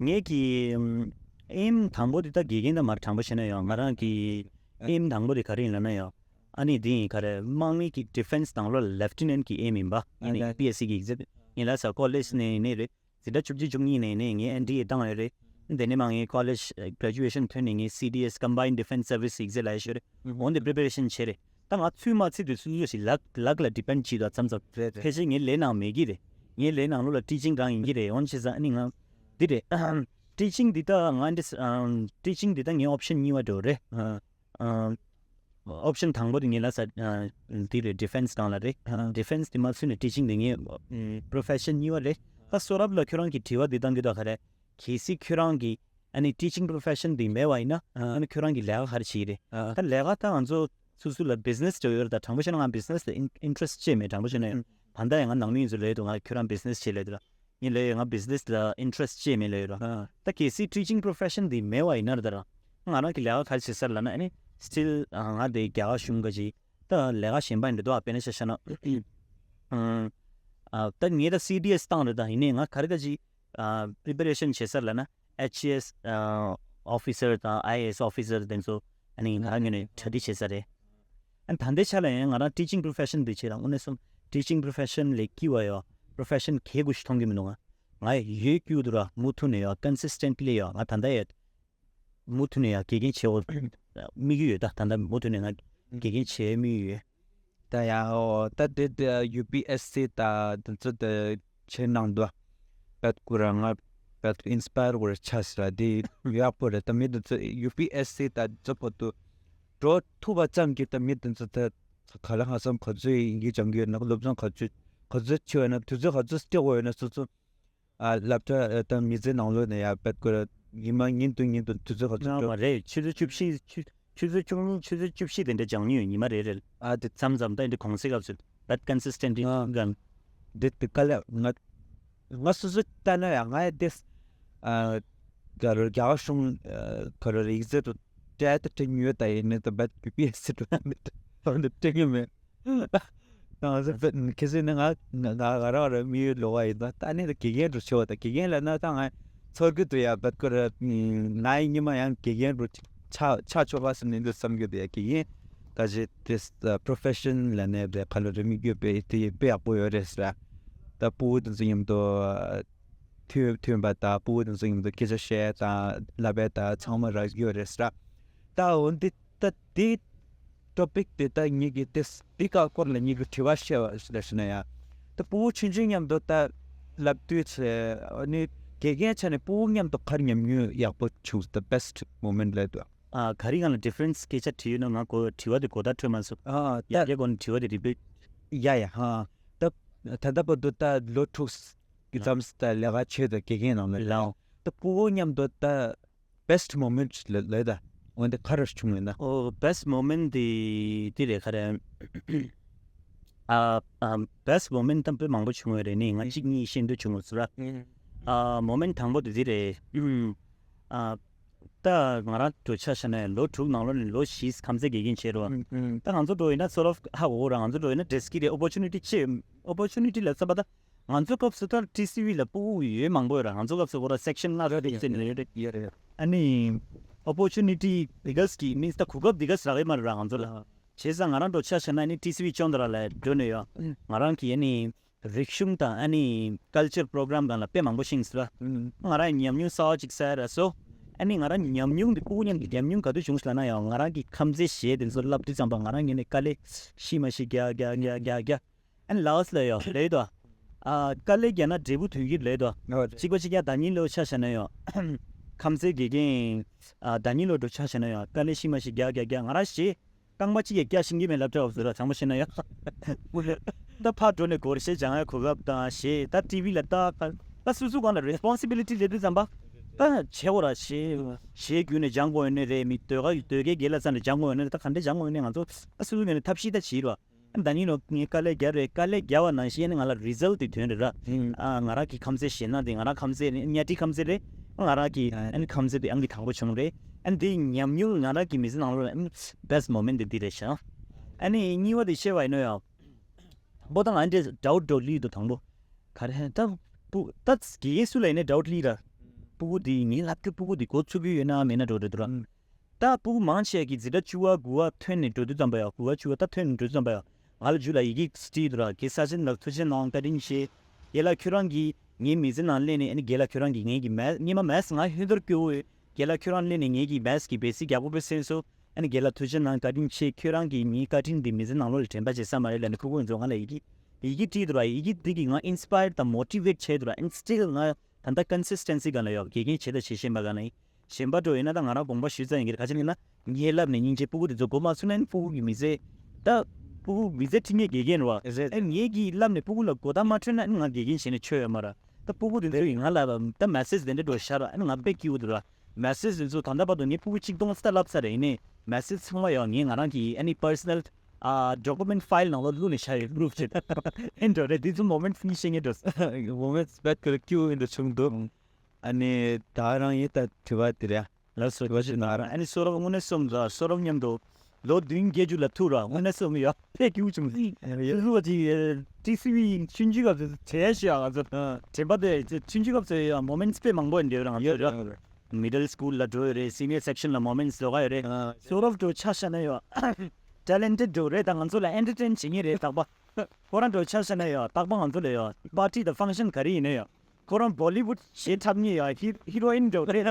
ངེད་ཀྱི་aim་དང་པོ་དེ་ད་དགེ་རྒན་ད་མར་དྲང་པོ་བཤད་ན་ཡང་ང་རང་གི་aim་དང་པོ་དེ་ག་རེ་ཡིན་ལབ་ན་ཡང་། ཨ་ནི་དེ་ཡིན་ག་རེ། དམག་མི་གི་defence་ནང་ལོགས་ལ་lieutenant་གི་aim་ཡིན་པ། ཨ་ནི་པི་ཨེས་སི་གི་exam་ཡིན་ལ་ས་college་ནས་ནས་རེད། འཛིན་གྲྭ་བཅུ་གཅིག་བཅུ་གཉིས་ནས་ནས་ངས་ཨེན་ཌི་ཨེ་བཏང་ཡོད་རེད། དེ་ནས་མ་ངས་college graduation་ཐོན་ནས་ངས་སི་ཌི་ཨེས་combined defence service exam་ལ་ཡོད་རེད། འོན་ཏེ་preparation་བྱས་རེད། ད་ང་ཚུད་མ་ཚུད་དེ་སོ་སོ་ཞིག་luck luck་ལ་depend་བྱེད་དུས་མཚམས་མཚམས་རེད། ཕལ་ཆེར་ངའི་ལས་ནང་མེད་ཀྱི་རེད། ངའི་ལས་ནང་ལོགས་ལ་teaching་རང་ཡིན་གྱི་རེད། འོན་ཆེ་ས་ཨ་ནི་ང་འདི་རེད། teaching་འདི་ད་ང་འདི་teaching་འདི་ད་ངའི་option་གཉིས་པ་འགྲོ་རེད། ཨ་option་དང་པོ་དེ་ངས་ལབ་ས་ཨ་འདི་རེད། defence་སྒང་ལ་རེད། ཨ་defence་དེ་མ་ཚུད་ནས་teaching་དེ་ངའི་ཨ་profession་གཉིས་པ་རེད། ད་གསུང་རབ་ལ་ཁྱོད་རང་གི་དྲི་བ་འདི་བཏང་གི་འདུག་ག་རེད། གལ་སྲིད་ཁྱོད་རང་གི་ཨ་ནི་teaching profession་དེ་མེད་པ་ཡིན་ན་ཨ་ཨ་ནི་ཁྱོད་རང་གི་ལས་ཀ་ག་རེ་བྱེད་ཀྱི་རེད། ཨ་ད་ལས་ཀ་ད་ང་ཚོ་སོ་སོ་ལ་business་འདྲ་ཡོད་རེད། ད་དྲང་པོ་བཤད་ན་ང་business་ལ་in- interest་ཅིག་མེད། དྲང་པོ་བཤད་ན་ཡང་ད་ལྟ་ཡང་ང་ནང་མི་ཡིན་ཚོ་ལས་འདུག་ང་ཁྱོད་རང་business་བྱེད་ལས་འདུག་ལ། ངས་ལས་ཡོད། ང་business་ལ་interest་ཅིག་མེད་ལས་ཡོད་ར། ཨ་ད་གལ་སྲིད་teaching profession་འདི་མེད་པ་ཡིན་ན་ར་ད་ར། ང་རང་གི་ལས་ཀ་ག་རེ་བྱེད་ས་རེད་ལབ་ན་ཨ་ནི་still་ང་དེ་རྒྱ་གར་གཞུང་གི་ཅིག་ད་ལས་ཀ་གཞན་པ་འདྲ་འདུག་ཨ་དཔེར་ན་ཆ་བཞག་ན། ཨ་ད་ངས་ད་སི་ཌི་ཨེས་བཏང་རེད། ད་ཡིན་ནའི་ང་ག་རེ་ད་ཅིག་preparation་བྱེད་ས་རེད་ལབ་ན་ཨེཆ་ཨེ་ཨེས་officer་དང་ཨའི་ཨེ་ཨེས་officer་དེ་ཚོ་ཨ་ནི་ང་རང་ངོས་ནས་གྲ་སྒྲིག་བྱེད་ས་རེད། ཨ་ནི་ད་ལྟའི་ཆ་ལ་ཡང་ང་རང་teaching profession་འདི་བྱེད་རང་དངོས་གནས་སོང་teaching profession་ལས་སྐྱིད་པ་ཡོད་profession་གལ་དགོས་ཤིག་མཐོང་གི་མི་འདུག་ང་ང་ཡོད་སྐྱིད་འདུག་ར། མུ་མཐུད་ནས་ཡོད་consistently་ཡོད་ང་ད་ལྟ་ཡོད། མུ་མཐུད་ནས་ཡང་དགེ་རྒན་བྱེད་དགོས་དམིགས་ཡུལ་ཡོད། ད་ད་ལྟ་མུ་མཐུད་ནས་ང་དགེ་རྒན་བྱེད་དམིགས་ཡུལ་ཡོད། ད་ཡང་ཨོ་ད་དེ་དེ་ཡུ་པི་ཨེས་སི་ད་དེ་ཚོ་དེ་བྱེད་ནང་དུ་བད་ཀུ་ར་ང་བད་ཀུ་inspire་བོར་ཆགས་སི་ར། དེ་ཡག་པོ་རེད། ད་མི་དེ་ཚོ་ཡུ་པི་ཨེས་སི་ད་དེ་ཚོ་བར་དུ་འགྲོ་ཐུབ་པ་ཙམ་གྱིས་ད་མི་དེ་ཚོ་ད་ག་ལ་ཧང་སང་ག་ཚོད་ཡིན་གྱི་སྦྱང་གི་ཡོད་ན་སློབ་སྦྱོང་ག་ཚོད་ག་ཚོད་བྱེད་ཡོད་ན་དུས་ཚོད་ག་ཚོད་སྤྲད་དགོས་ཡོད་ན་སོ་སོ། ཨ་སློབ་གྲྭ་ཨ་དང་མི་ཚེ་ནང་ལོགས་ནས་ཡར་བད་ཀུ་ར་ཉི་མ་ཉིན་དུ་ཉིན་དུ་དུས་ཚོད་ག་ཚོད་ཡོད་མ་རེད། ཆུ་ཚོད་བཅུ་བཞི་ཆུ་ཆུ་ཚོད་བཅུ་གཉིས་ཆུ་ཚོད་བཅུ་བཞི་དེ་འདྲ་སྦྱང་ཉིན་ཡོད་ཉི་མ་རེ་རེ་ལ། ཨ་དེ་མཚམས་མཚམས་ད་འདི་གུང་སེང་སྐབས་སུ་ད་consistent་ཨ་གང་། འདི་དེ་ག་ལ་ང་ང་སོ་སོ་ལྟ་ན་ཡང་ང་ཡ་དེ་ཨ་ག་རེ་རྒྱ་གར་གཞུང་ཨ་ག་རེ་རེ་ཡིག་ཚད་དུ་སྤྲད་དུ་སྤྲད་ཉོས་ད་ཡིན་ནི་ད་བད་ཀུ་པི་ཨེས་སི་དུ་ད་འདི་སྤྲད་ཉོས་མེད། ང་ཚོ་བེད་ཁེ་སི་ནི་ང་ང་ང་རང་རང་མི་ཡུལ་ལོག་པ་ཡིན་ད། ད་ནི་དགེ་རྒན་འགྲོ་ཆེ་བ་ད་དགེ་རྒན་ལ་ན་ད་ང་ཚོར་གི་འདུག་ཡ། བད་ཀུ་ར་ང་ཡི་ཉི་མ་ཡང་དགེ་རྒན་འགྲོ་ ཆགས་ཆགས་ཆོག་པ་ཟེར་ནས་འདི་བསམ་གྱི་འདུག་ཡ། དགེ་རྒན་ད་ཅི་དེ་པྲོ་ཕེ་ཤན་ལབ་ནས་དེ་ག་ལ་རེད། མི་དགོས་པའི་དེ་དཔེ་ཡག་པོ་ཡོད་རེད་ཟེར། ད་སྤུ་གུ་དེ་ཚོ་མཉམ་དུ་མཐུན་མཐུན་པ་དང་། སྤུ་གུ་དེ་ཚོ་མཉམ་དུ་སྐད་ཆ་བཤད་དང་ལབ་པ་དང་ཚང་མ་རག་གི་ཡོད་རེད་ཟེར། ད་འོ་འདི་ད་འདི་ཊོ་པིག་དེ་ད་ངེད་ཀྱིས་དེ་འདི་ག་སྐོར་ལ་ངེད་ཀྱིས་དྲི་བ་བཤད་པ་ཞིག་ལ་ཞུ་ན་ཡ། ད་སྤུ་གུ་ཆུང་ཆུང་མཉམ་དུ་ད་ལབ་དུས་ཚེ་ཨ་ནི་དགེ་རྒན་ཆ་ནས་སྤུ་གུ་མཉམ་དུ་ག་རེ་ཉམས་མྱོང་ཡག་པོ་བྱུང་། the best moment ལབ་དུས། ཨ། ག་རེ་སྒང་ལ་ཌི་ཕ་རེན་སི་སྐད་ཆ་དྲིས་ཡོད་ན། ང་གོ་དྲི་བ་དེ་གོ་བརྡ་འཕྲོད་མ་སོང་། ཨ་ད་ཡ་གི་གོ་ནས་དྲི་བ་དེ་རི་པིཊ། ཡ་ཡ་ཧ། ད་ད་ལྟ་བར་དུ་ད་ལོ་དྲུག་གི་མཚམས་སུ་ད་ལས་ཀ་བྱས་ད་དགེ་རྒན་ནང་ལ་ལའོ། ད་སྤུ་གུ་མཉམ་དུ་ད་best moment ལ་ལ་ད་འོན་ཏེ་ག་རེ་བྱུང་ཡོད་ན། ཨོ། best moment དེ་དེ་རེད། ག་རེ། ཨ་ཨ། best moment ད་དཔེ་མང་པོ་བྱུང་ཡོད་རེད། ནི་ང་གཅིག་གཉིས་བཤད་འདོད་བྱུང་ཡོད་ཟེར་ར། ཨ། མོ་མེན་ཊི་དང་པོ་དེ་དེ་རེད། ཨ། ད་ང་རང་འགྲོ་ཆ་བཞག་ན་ལོ་དྲུག་ནང་ལོགས་ནས་ལོ་བཞི་ཁམས་ཚན་དགེ་རྒན་བྱས་རོགས། ད་ང་ཚོ་འགྲོ་ཡིན་ན་sort of ཧ་གོ་གོ་ར། ང་ཚོ་འགྲོ་ཡིན་ན་འདྲེས་ཀྱི་རེད། ཨོ་པོར་ཅུ་ནི་ཊི་ཆེ། ཨོ་པོར་ཅུ་ནི་ཊི་ལབ་ཙམ་པ་ད་ང་ཚོ་སྐབས་སུ་ད་ཊི་སི་ཝི་ལ་སྤུ་གུ་ཡོད་མང་པོ་ཡོད་ར། ང་ཚོ་སྐབས་སུ་གོ་ར་སེག་ཤན་ལྔ་རེད་ཡོད་རེད་ཡོད་རེད། ཨ་ནི་ཨོ་པོར་ཅུ་ནི་ཊི་འདི་ག་གི་མིན་སི་ད་གོ་སྐབས་འདི་ག་རག་གི་མ་རེད་ར་ང་ཚོ་ལ། བྱས་ཙང་ང་རང་འགྲོ་ཆ་བཞག་ན་ནི་ཊི་སི་ཝི་ཅོང་ཏ་ར་ལ་འགྲོ་ནས་ཡོད། ང་རང་གི་ཨ་ནི་རིག་གཞུང་དང་ཨ་ནི་ཀལ་ཅར་པོ་རོ་གྷ་རམ་སྒང་ལ་དཔེ་མང་པོ་ཤེས་སོང་། ང་རང་ཉམས་མྱོང་གསར་པ་ཅིག་བསགས་ར་སོ། ཨ་ནི་ང་རང་ཉམས་མྱོང་འདི་སྤུ་གུ་མཉམ་གྱི་ཉམས་མྱོང་ག་དུས་བྱུང་ཞིག་ལབ་ན་ཡང་། ང་རང་གི་ཁམས་ཚན་གཞས་དེ་ཚོ་ལབ་དུས་ཙམ་པ་ང་རང་ངོས་ནས་དཀའ་ལས་ཤི་མ་ཤི་རྒྱག་རྒྱག་རྒྱག་རྒྱག་རྒྱག་ཨ་ནི་ལའོ་སི་ལ་ཡོད་ལབ་དུས། ཨ། དཀའ་ལས་རྒྱག་ན་འབྲས་བུ་ཐོན་གྱི་ལབ་དུས། གཅིག་པ་གཅིག་རྐྱང་ཟླ་ཉིན་ལོ་ཆ་བཞག་ན་ཡང་། ཁམས་ཚན་དགེ་རྒན། ཨ། ཟླ་ཉིན་ལོ་འགྲོ་ཆ་བཞག་ན་ཡང་དཀའ་ལས་ཤི་མ་ཤི་རྒྱག་རྒྱག་རྒྱག་ང་རང་གཞས་རྐང་པ་གཅིག་གིས་རྒྱག་ཤེས་ཀྱི་མེད་ལབ་འདྲ་བོ་བཟོ་ར། དྲང་པོ་བཤད་ན་ཡང་། ད་ཕར་འགྲོ་ནས་སྒོར་གཞས་སྦྱང་ཡ་གོ་སྐབས་དང་གཞས་ད་ཊི་ཝི་ལ་ལྟ། ད་སོ་སོ་སྒང་ལ་རེ་སི་པོན་སི་བི་ལི་ཊི་ལབ་དུས་ཙམ་པ་ད་བྱེད་དགོས་ར། གཞས་གཞས་བརྒྱུད་ནས་སྦྱང་དགོས་ཡོད་ནི་རེད། མི་ཟློས་གར་ཟློས་གར་དགེ་ལགས་ས་ནས་སྦྱང་དགོས་ཡོད་ནི་རེད། ད་ག་འདྲས་སྦྱང་དགོས་ཡོད་ནི་ང་ཚོ་ད་སོ་སོ་ངོས་ནས་ཐབས་ཤེས་ད་བྱེད་ར། ཟླ་ཉིན་ལོ་ངས་དཀའ་ལས་རྒྱག་རེད། དཀའ་ལས་རྒྱག་པ་ནང་བཞིན་ཨ་ནི་ང་ལ་རི་ཛལ་ཊི་དེ་ཐོན་རེད་ར། ཨ། ང་རང་གི་ཁམས་ཚན་གཞས་སྣ་དེ་ང་རང་ཁམས་ཚན་རེད། གཉའ་ཁྲི་ཁམས་ཚན་རེད། ང་རང་གི་ཨ་ནི་ཁམས་ཚན་དེ་ཨང་ཀི་དང་པོ་བྱུང་རེད། ཨ་ནི་དེ་ཉམས་མྱོང་ང་རང་གི་མི་ཚེ་ནང་ལོགས་ལ་ཨ་ནི་བེ་སི་ཊི་མོ་མེན་ཊི་དེ་འདི་རེད་ཤག་ཨ་ནི་གཉིས་པ་དེ་བཤད་པ་ཡིན་ན་ཡང་། དང་པོ་ད་ང་འདྲེ་ཌའུ་ཊི་འགྲོ་ལི་འདུག་དང་པོ། ག་རེ་ད་སྤུ་ད་དགེ་རྒན་སུ་ལ་ཡིན་ནའི་ཌའུ་ཊི་ལི་ར། སྤུ་གུ་དེ་ངའི་ལབ་རྒྱུ་སྤུ་གུ་དེ་འགོ་ཚུགས་ཀྱི་ཡོད་ན་མེད་ན་འགྲོ་རེད་འདུག་ར། ད་སྤུ་གུ་མང་ཆེ་གི་འཛིན་གྲྭ་བཅུ་པ་དགུ་པ་ཐོན་ནས་འགྲོ་དུས་ཙམ་པ་ཡང་། དགུ་པ་བཅུ་པ་ད་ཐོན་ནས་འགྲོ་དུས་ཙམ་པ་ཡང་། ང་ལ་མཇུག་ལ་ཡི་གེ་བྲིས་འདུག་ར། རྒན་ས་ཆེན་ལགས་ཐུགས་རྗེ་གནང་། བཀའ་དྲིན་ཆེ། རྒན་ལགས་ཁྱོད་རང་གིས་ངའི་མི་ཚེ་ནང་སླེབས་ནས། ཨ་ནི་རྒན་ལགས་ཁྱོད་རང་གིས་ངའི་གི་མེ་སྙེ་མ་མེ་སི་ང་ཧོན་དོར་སྐྱོ་བོ་ཡོད། རྒན་ལགས་ཁྱོད་རང་སླེབས་ནས་ངའི་གི་མེ་སི་གི་བེ་སིག་ཡག་པོ་དཔེ་སེམས་སོ། ཨ་ནི་རྒན་ལགས་ཐུགས་རྗེ་གནང་། བཀའ་དྲིན་ཆེ། ཁྱོད་རང་གིས་ངའི་བཀའ་དྲིན་འདི་མི་ཚེ་ནང་ལོགས་ལ་དྲན་པ་བརྗེད་ས་མ་རེད་ལབ་ནས་ཁོ་ཁོ་ཚོ་ང་ལ་ཡི་གེ་ཡི་གེ་བྲིས་འདུག་ར། ཡི་གེ་འདི་གིས་ང་ཨིན་སི་པ་ཡར་དང་མོ་ཊི་ཝེཊ་བྱས་འདུག་ར། ཨེན་སི་ཊིལ་ང་ད་ལྟ་ཀོན་སིས་ཊེན་སི་སྒང་ལ་ཡོད། དགེ་རྒན་བྱས་དང་བྱེད་བཞིན་པ་སྒང་ལ་ཡིན། གཞན་པ་འགྲོ་ཡིན་ན་ད་ང་རང་དགོངས་པ་ཞུས་ཙང་ཡིན་གྱི་རེད། ག་ཅི་ཡིན་ན་ངས་ལབ་ནས་སྙིང་རྗེ། སྤུ་གུ་དེ་ཚོ་མགོ་མ་ཚོས་ན་ཨ་ནི་སྤུ་གུ་གི་མི་ཚེ། ད་སྤུ་གུ་མི་ཚེ་ཁྲིད་མཁན་དགེ་རྒན་རེད་པ། ཨེ་ངས་ཀྱིས་ལབ་ནས་སྤུ་གུ་ལ་གོ་བརྡ་མ་འཕྲོད་ན་ཨ་ནི་ང་དགེ་རྒན་བྱས་ནས་ཆོ་ཡོད་མ་རེད། ད་སྤུ་གུ་དེ་ཚོ་ཡིས་ང་ལ་ད་མེ་སེ་ཇི་དེ་འདྲ་འགྲོ་ཤར་བ་ཨ་ནི་ང་དཔེ་སྐྱིད་པོ་འདུག་ར། མེ་སེ་ཇི་དེ་ཚོ་ད་ལྟ་བར་དུ་ངས་སྤུ་གུ་གཅིག་སྟོང་ཙམ་ལབ་ཚར་རེད། ཡིན་ནའི་མེ་སེ་ཇི་ཚང་མ་ཡང་ངས་ང་རང་གི་ཨ་ནི་པར་སོ་ནལ་ཨ་ཌོ་ཀུ་མེན་ཊི་ཕའིལ་ནང་ལོགས་བླུགས་ནས་བཞག་ཡོད། པུ་རུབ་བྱས། ཨེ་འགྲོ་རེད། དེ་ཚོ་མོ་མེན་ཊི་གཉིས་བཤད་མཁན་འགྲོ། མོ་མེན་ཊི་དཔེ་ཁོ་ལ་སྐྱིད་པོ་འདྲ་བྱུང་འདུག་ཨ་ནི་ད་རང་ཡིན་ད་དྲི་བ་དེ་རེད། ལགས་སོ། དྲི་བ་ཞིག་ན་རང་ཨ་ནི་སོ་རབ་དངོས་གནས་སོམ་ར། སོ་རབ་མཉམ་དུ་ལོ་བདུན་བརྒྱད་ཅུ་ལ་ཐུག་ར། དངོས་གནས་སོམ་ཡ་དཔེ་སྐྱིད་པོ་བྱུང་། ཡ་ཡ། སོ་སོ་བ་ཅིག་ཊི་སི་ཝི་ཆུང་ཆུང་སྐབས་སུ་བྲེལ་ཤི་ཡ། ང་ཚོ་དྲན་པ་དེ་ཆུང་ཆུང་སྐབས་སུ་ཡ་མོ་མེན་ཊི་དཔེ་མང་པོ་འདྲ་ཡོད་ར། ང་ཚོ་ཡོད་ར། ར་ར། མི་ཌལ་སི་ཀུལ་ལ་འགྲོ་ཡོད་རེད། སི་ནི་ཡར་སེག་ཤན་ལ་མོ་མེན་ཊི་ལོགས་ཀ་ཡོད་རེད། ཨ། སོ་རབ་འགྲོ་ཆ་བཞག་ན་ཡ་ཊེ་ལེན་ཊེཌ་འགྲོ་རེད། ད་ང་ཚོ་ལ་ཨེན་ཊར་ཊེན་བྱེད་མཁན་རེད། རྟག་པ་ཁོ་རང་འགྲོ་ཆ་བཞག་ན་ཡ་རྟག་པ་ང་ཚོ་ལ་ཡ་པར་ཊི་དང་ཕང་ཤན་ག་རེ་ཡིན་ན་ཡ། ཁོ་རང་བོ་ལི་ཝུཌ་གཞས་འཁྲབ་མཁན་ཡ། ཧི་ཧི་རོ་ཨིན་འདྲ་བོ་རེད།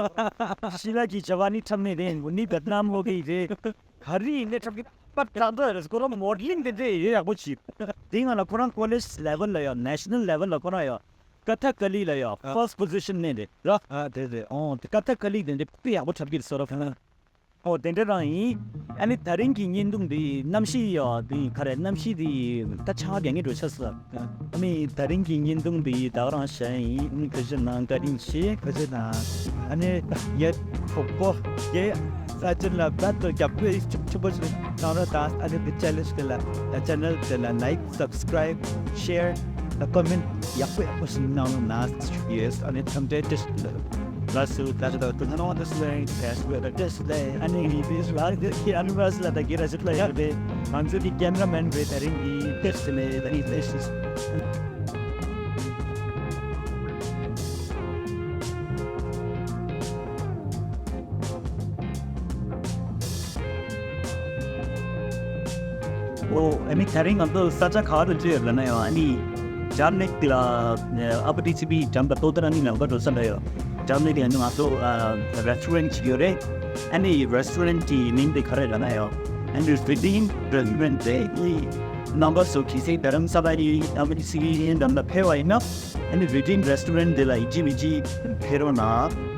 ཤི་ལ་གི་ཇ་ཝ་ནི་འཁྲབ་མཁན་རེད། ནི་ཝེཊ་ནམ་ལོ་གི་རེད། ག་རེ་ཡིན་ནའི་འཁྲབ་གི་པ་དྲག་དྲག་རེད། ཁོ་རང་མོ་ཌེ་ལིང་དེ་འདྲས་ཡོད་ཡག་པོ་བྱེད། དེ་སྔ་ལ་ཁོ་རང་ཀོ་ལེཇ་ལེ་ཝལ་ལ་ཡ་ནེ་ཤ་ནལ་ལེ་ཝལ་ལ་ཁོ་རང་ཡ་ཀ་ཐ་ཀ་ལི་ལ་ཡ་ཨ་ཕར་སི་ཊི་པོ་ཟི་ཤན་ནས་རེད་ར། ཨ་དེ་རེད། ཨོ་དེ་ཀ་ཐ་ཀ་ལི་དེ་འདྲས་དཔེ་ཡག་པོ་འཁྲབ་གི་རེད། སོ་ར་ཕན། ཨོ་དེ་འདྲ་རང་ཡིན། ཨ་ནི་ད་རིང་གི་བརྙན་ཐུང་འདི་གནམ་གཤིས་ཡ་འདི་ག་རེ་གནམ་གཤིས་འདི་ད་ཆར་པ་རྒྱག་མཁན་འདྲ་ཆགས་སོང་། ཨ་ནི་ད་རིང་གི་བརྙན་ཐུང་འདི་ད་ག་རང་བཞག་ཡིན། ཨ་ནི་ཐུགས་རྗེ་གནང་། བཀའ་དྲིན་ཆེ། ཐུགས་རྗེ་གནང་། ཨ་ནི་ངའི་གྲོགས་པོ་ངའི་ས་ཆེན་ལ་རྦད་དེ་རྒྱབ་སྐྱོར་ཆེན་པོ་ཞིག་གནང་རོགས་གནང་། ཨ་ནི་འདི་ཆེ་ནལ་དེ་ལ་ཆེ་ནལ་དེ་ལ་ལའིཀ་སབ་སི་ཀ་རའིབ་ཤེར་ད་ཀོ་མེན་ཊི་ཡག་པོ་ཡག་པོ་ཞིག་གནང་རོགས་གནང་ཞུ་གི་ཡོད། ཨ་ནི་འཚམས་འདྲི་བཀྲ་ཤིས་བདེ་ལེགས། ལགས་སོ། ད་ལྟ་ད་ནང་དུ་སུ་ལ་ཡིན་ཏེ་སུ་ལ་ཏེ་སུ་ལ་ཨ་ནི་ངའི་བི་སུ་ལ་ཏེ་ཁྱེད་ཨ་ནི་བ་སུ་ལ་ད་གི་ར་ཞིག་ལ་ཡོད་པས། ང་ཚོ་གི་ཀེམ་ར་མེན་བས་ད་རིང་གི་ཏེ་སུ་ལ་ད་རིང་ཏེ་སུ། ཨོ་ཨ་ནི་དེ་རིང་ང་ཚོ་ས་ཆ་ག་པར་འཛུལ་ཡོད་ལབ་ན་ཡང་ཨ་ནི་འཇར་མན་དེ་ལ་ཨ་པ་ཊི་སི་བི་འགྲམ་དང་ལྟོ་ལྡིར་ཨ་ནི་ལམ་ཁ་འགྲོ་ས་ལ་ཡོད། འཇར་མན་དེ་ཨ་ནི་ང་ཚོ་རེ་སི་ཊོ་རན་ཅིག་ཡོད་རེད། ཨ་ནི་རེ་སི་ཊོ་རན་དེའི་མིང་དེ་ག་རེ་ལབ་ན་ཡང་ཨ་ནི་རི་ཌིམ་རེ་སི་ཊོ་རན་དེ་ཨ་ནི་རྣམ་པ་ཚོ་གལ་སྲིད་དྷ་རམ་ས་ལ་ཡི་ཨ་པ་ཊི་སི་བི་ཡི་འགྲམ་ལ་ཕེབས་པ་ཡིན་ན་ཨ་ནི་རི་ཌིམ་རེ་སི་ཊོ་རན་དེ་ལ་ཡིན་གཅིག་མིན་གཅིག་ཕེབས་རོགས་གནང་།